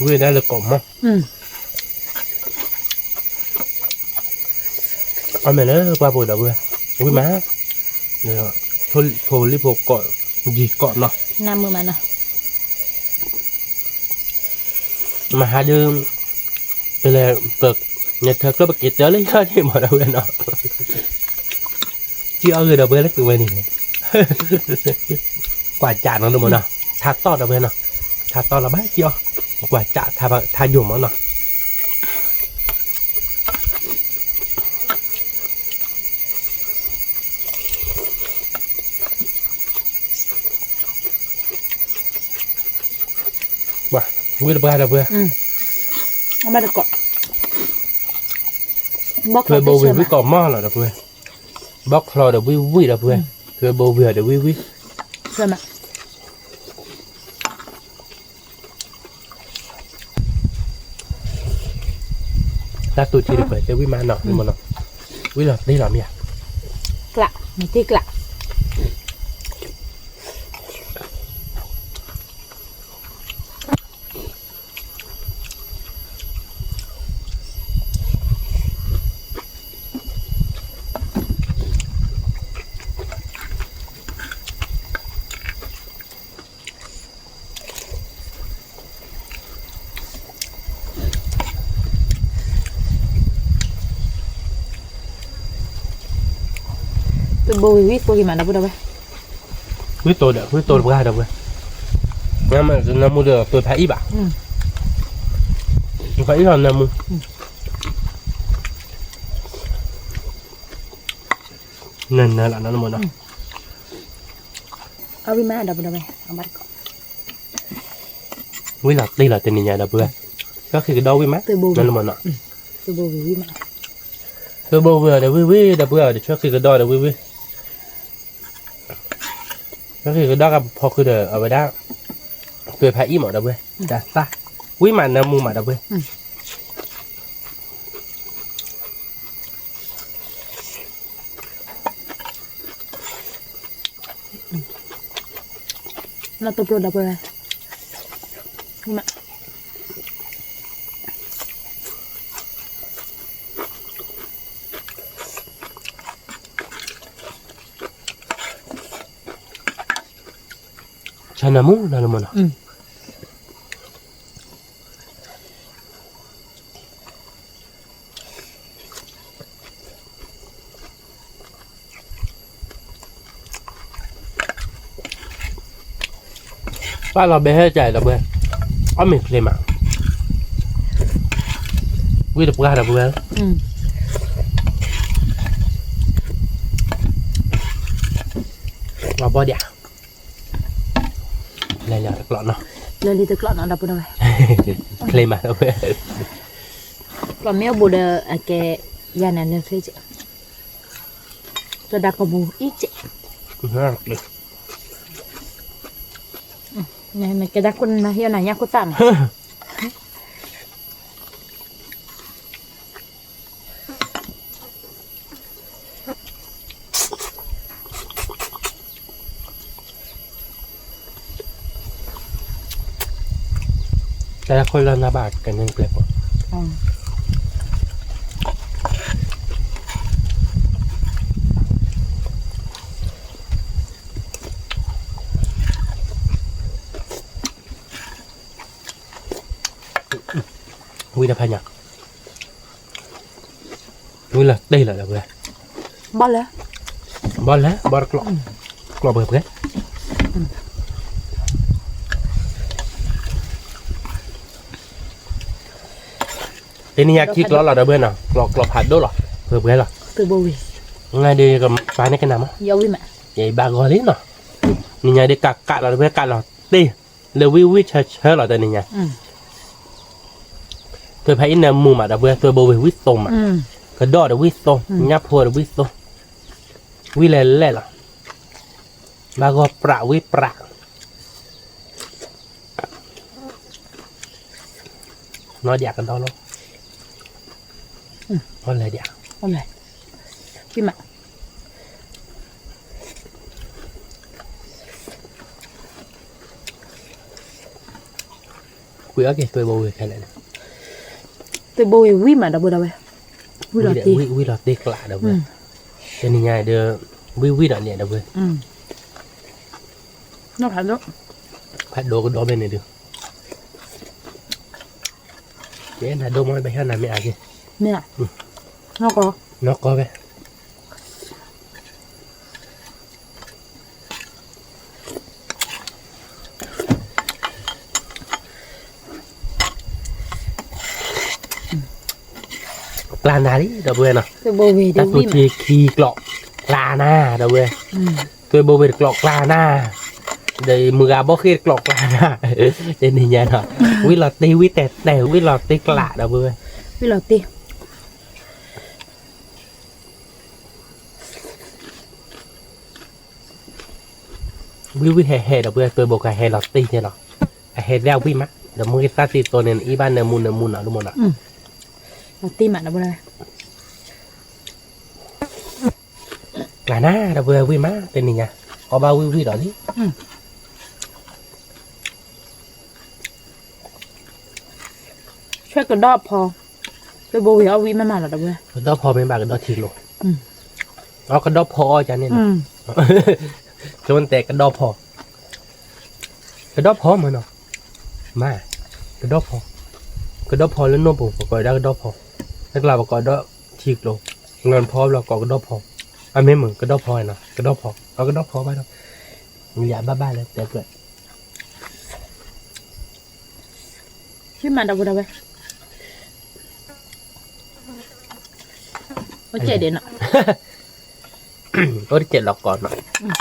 ဝံၣ်ဒၣ်လၢကိးမး, အမဲာ်လၢပှၢ်ပူၤဒီပုၢ်ဝဲၢ်, ဝံၣ်မး, ဖိလံၤဖိကိး, ယံၤကိးနီၤ, မဟါဒုး, ပလဲၤ, နထၢကျိၣ်ပက့ၤတၢၢ်လၢယီၢ်န့ၣ်မးဒီပုၢ်ဝဲၢ်နီၤ ကံအီၣ်ဂ့ၤဒီပုၢ်ဝဲၢ်လၢသုဝဲန့ၣ်န့ၣ်, ကွၢ်ကးနီၤဒိၣ်မးနီၤ, ထါသီၣ်ဒီပုၢ်ဝဲၢ်နီၤ, ထါသီၣ်လီၤဘၣ်ကံအီၣ်, ကွၢ်ကးထါယိာ်မးနီၤ ဝံၣ်တပှၢ်ဒီပုၢ်ဝဲၢ်, ထွဲဘိဝံၤဝံၣ်ကိးမးလီၤဒီပုၢ်ဝဲၢ်, ဘီချီဒီးဝံၣ်ဝံၣ်ဒီပုၢ်ဝဲၢ်, ထွဲဘိဝံၤအီၤဒီးဝံၣ်ဝံၣ် တၢ်သူထံတပှဲၤတဲဝံၣ်မးနီၤ, ဝံၣ်လီၤတ့ၢ်လီၤမ့ၢ်ဧါ, ကျး, မ့ၢ်တ့ၢ်ကျး တၢ် ဘိဝံၤဝံသိက့ၤမးဒီပုၢ်ဒီဝဲၢ်, ဝံသိဒီး ဝံသိတပှၢ်ဒီပုၢ်ဝဲၢ်, နမ့ၢ်နၢမူဒီး သွဲဖးအံၣ်ဘၣ်, သွဲဖးအံၣ်လီၤနၢမူ, နၢနၢလီၤနၢမူနီၤ, အဝံၤမးဒီပုၢ်ဒီဝဲၢ်, ဝံလီၤတ့ၢ်လီၤတနံၤညါဒီပုၢ်ဝဲၢ်, ဆှၢဃံးကဒီးဝံၤမး, နၢမူနီၤ, သွဲဘိဝံၤဒီးဝံၤဝံၤဒီပုၢ်ဝဲၢ်, ဒီးဆှၢဃံးကဒီးဒီးဝံၤဝံၤ လၢက့ၤကဒီးကဖီခုဒီး အဝဲဒၣ် သွဲဖးအံၣ်မးဒီပုၢ်ဝဲၢ်, တၢ်သၣ်, ဝံမးနၢမူမးဒီပုၢ်ဝဲၢ်, လၢတပျိဒီပုၢ်ဝဲၢ်, ဆၢနၢမူနၢလၢမူနီၤ, ပၢ်လီၤဘဲဟဲကၢၤဒီပုၢ်ဝဲၢ်, အီၣ်မ့ၤချ့မး, ဝံတပှၢ်ဒီပုၢ်ဝဲၢ်, လီၤဘီဒံး, လဲၤလံတကျိးနီၤ, လဲၤလံတကျိးနီၤဒီပုၢ်ဝဲၢ်, ချ့မးဒီပုၢ်ဝဲၢ်, ကျိးမ့ၢ်အိၣ်ဘူးဒီး အကဲယၤန့ၣ်လၢချ့ကဲး, ကဒၣ်ကပူၤအံၤကဲး, နကဲဒၣ်ခိၣ်နၢ်ဟ့ၣ်နၤညၣ်ခိၣ်သၣ်မး တၢ်ခိၣ်လၢနၢ်ဘၣ်ကန့ၢ်ပျဲၢ်ပှၤ, ဝံတဖၣ်ညါ, ဝံလီၤတ့ၢ်လီၤဒီပုၢ်ဝဲၢ်, ဘီလဲၣ်, ဘီလဲၣ် ဘီတကျိး, ကျိးပှဲၤပှဲၤ တနံၤညါခံကျိးလီၤဒီပုၢ်ဝဲၢ်နီၤ, ကျိး ကျိးဖးဒိၣ်လီၤ, ပှဲၤပှဲၤလီၤ, နဒုးကပာ်န့ၢ်ကနၣ်မး, ယဘၣ်ဂီၤလံနီၤ, နံၤညါဒုးကးကးလီၤဒီပုၢ်ဝဲၢ် ကးလီၤတ့ၢ်, လၢဝံဝံဆၢဆၢလီၤတနံၤညါ, သွဲဖးအံၣ်နၢမူမးဒီပုၢ်ဝဲၢ်, သွဲဘိဝံၤဝံသိမး, ကဒီးဒီးဝံသိ, ညၣ်ဖိဒီးဝံသိ, ဝံလဲၤလဲၣ်လီၤ, ဘၣ်ဂီၤပြးဝံပြး နီၢ်ဒၣ်ကဒီလီၤ, အီၣ်လဲၣ်ဒၣ်, အီၣ်လဲၣ်, ဖံမး, ကွံာ်အီၣ်က့ၤသွဲဘိဝံၤခဲလၢာ်န့ၣ်, သွဲဘိဝံၤဝံၤမးဒီပုၢ်ဝဲၢ်, ဝံၤလီၤတ့ၢ်, ဝံၤလီၤတ့ၢ်ကျးဒီပုၢ်ဝဲၢ်, တနံၤညါဒီး, ဝံၤဝံၤဒီးန့ၣ်ဒီပုၢ်ဝဲၢ်, ဖးဒိၣ်ကဒီးမ့ၢ်န့ၣ်ဒုး, ကဲနၤဒိၣ်မ့ၢ်ဘၣ်ဟဲနၤမ့ၢ်အါက့ၤ, နီၢ်ကီၢ်, နီၢ်ကီၢ်ဝဲ ကျါနၤလံ ဒီပုၢ်ဝဲၢ်နီၤ, တၢ်သူထံခံကျိး ကျါနၤ ဒီပုၢ်ဝဲၢ်, သွဲဘိဝံၤတကျိးကျါနၤ, ဒီးမုၢ်ဂၤဘီဃ့ၢ်တကျိးကျါနၤ, တနံၤညါနီၤ, ဝံၤလီၤတ့ၢ်ဝံၤတဲာ်တဲာ် ဝံၤလီၤတ့ၢ်ကျး ဒီပုၢ်ဝဲၢ်, ဝံၤလီၤတ့ၢ် ဝံၤဝံၤဟဲဟဲဒီပုၢ်ဝဲၢ် သွဲဘိကဟဲလီၤတ့ၢ်ကဲလီၤ, အဟဲဒၣ်ဝံၤမး ဒီးမုၢ်ဂ့ၤသၣ်သံသိးန့ၣ် အံၤဘၣ်နၢမူနၢမူနီၤ ဒ်မနီၤ, လီၤတ့ၢ်မးဒီပုၢ်ဝဲၢ်, ကျါနၤ ဒီပုၢ်ဝဲၢ်ဝံၤမး တနံၤညါ အီၣ်ဘၣ်ဝံၤဝံၤဒီးလံ ဆဲးကဒီဖီ, သွဲဘိဝံၤအီၣ်ဝံၤမးမးလီၤဒီပုၢ်ဝဲၢ်, ကဒီဖီမ့ၢ်ဘၣ်ကဒီထံကျိ, အီၣ်ကဒီဖီအီၣ်ကန့ၣ်, ကတဲကဒီဖီ, ကဒီဖီမ့ၢ်နီၤ, မ့ၢ်, ကဒီဖီ, ကဒီဖီလၢနိၣ်ပူၤ ပကိးဒၣ်ကဒီဖီ, လၢကျါပကိးဒီးထံကျိ, လၢဖီဘျီကိးကဒီဖီ, အမ့ၢ်မုာ် ကဒီဖီနီၤ, ကဒီဖီ, အကဒီဖီဘၣ်ဒီး, ယၤဘၣ်ဘၣ်လၢတဲကွဲး, ဟံးမးဒီပုၢ်ဒီဝဲၢ်, အိၣ်တစဲးဒံးနီၤ, အိၣ်တစဲးလီၤကီးနီၤ,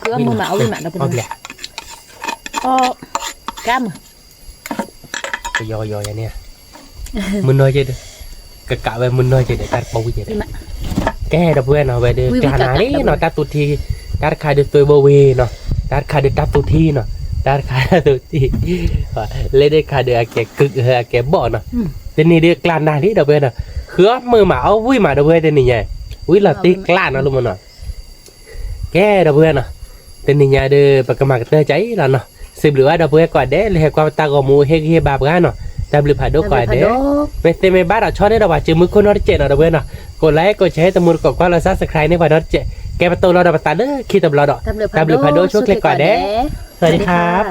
ကမုာ်မး အဝံၣ်မးဒီပုၢ်ဒီဝဲၢ်, ကါမုာ် ကယီကယီယၤန့ၣ်, မုၢ်နီၢ်က့ဒီး, ကကးဝဲမုၢ်နီၢ်က့ဒီး တၢ်တပီဝံၣ်က့ဒီး, ကဲဒီပုၢ်ဝဲၢ်နီၤ ဝဲဒုးကျါနၤလံနီၤ တၢ်သူထံ, တၢ်တခါဒုးသွဲဘိဝ့ၤနီၤ, တၢ်တခါဒုးတၢ်သူထံနီၤ, တၢ်တခါတၢ်သူထံ, လၢဒုးခါဒုးအကဲကုး အကဲဘီၣ်နီၤ, တနံၤဒုးကျါနၤလံဒီပုၢ်ဝဲၢ်နီၤ, ဃုအီၣ်မုာ်မးအီၣ်ဝံၣ်မးဒီပုၢ်ဝဲၢ်တနံၤညါ, ဝံၣ်လီၤတ့ကျါနီၤလၢမုၢ်နီၤ ကဲဒီပုၢ်ဝဲၢ်နီၤ, တနံၤညါဒီး ပကမၤကတၢၢ်ကၠၤအံၤလီၤနီၤ, စံးဘျုးဘၣ်ဒီပုၢ်ဝဲၢ်ကိးဂၤဒဲး လၢဟဲကွၢ်ပတၢ်ဂီၤမူ ဟ့ၣ်ဂံၢ်ဟ့ၣ်ဘါပှၤနီၤ, တၢ်ဘျုးဖးဒိၣ်ကိးဂၤဒဲး, မ့ၢ်သ့မ့ၢ်ဘၣ်ဒီးဆီန့ၣ်ဒီး ပှၤစုမုၢ်ခိၣ်နီတစဲးနီၤဒီပုၢ်ဝဲၢ်နီၤ, ကိးlikeကိးshare တမူတကိးကွၢ်လီၤ subscribe န့ၢ်ပှၤနီတစဲး, ကဲပတိၢ်လီၤဒီးပသးလၢခံတဘျီဒီး, တၢ်ဘျုးဖးဒိၣ်ဆိၣ်ချ့ကိးဂၤဒဲး, สวัสดีครับ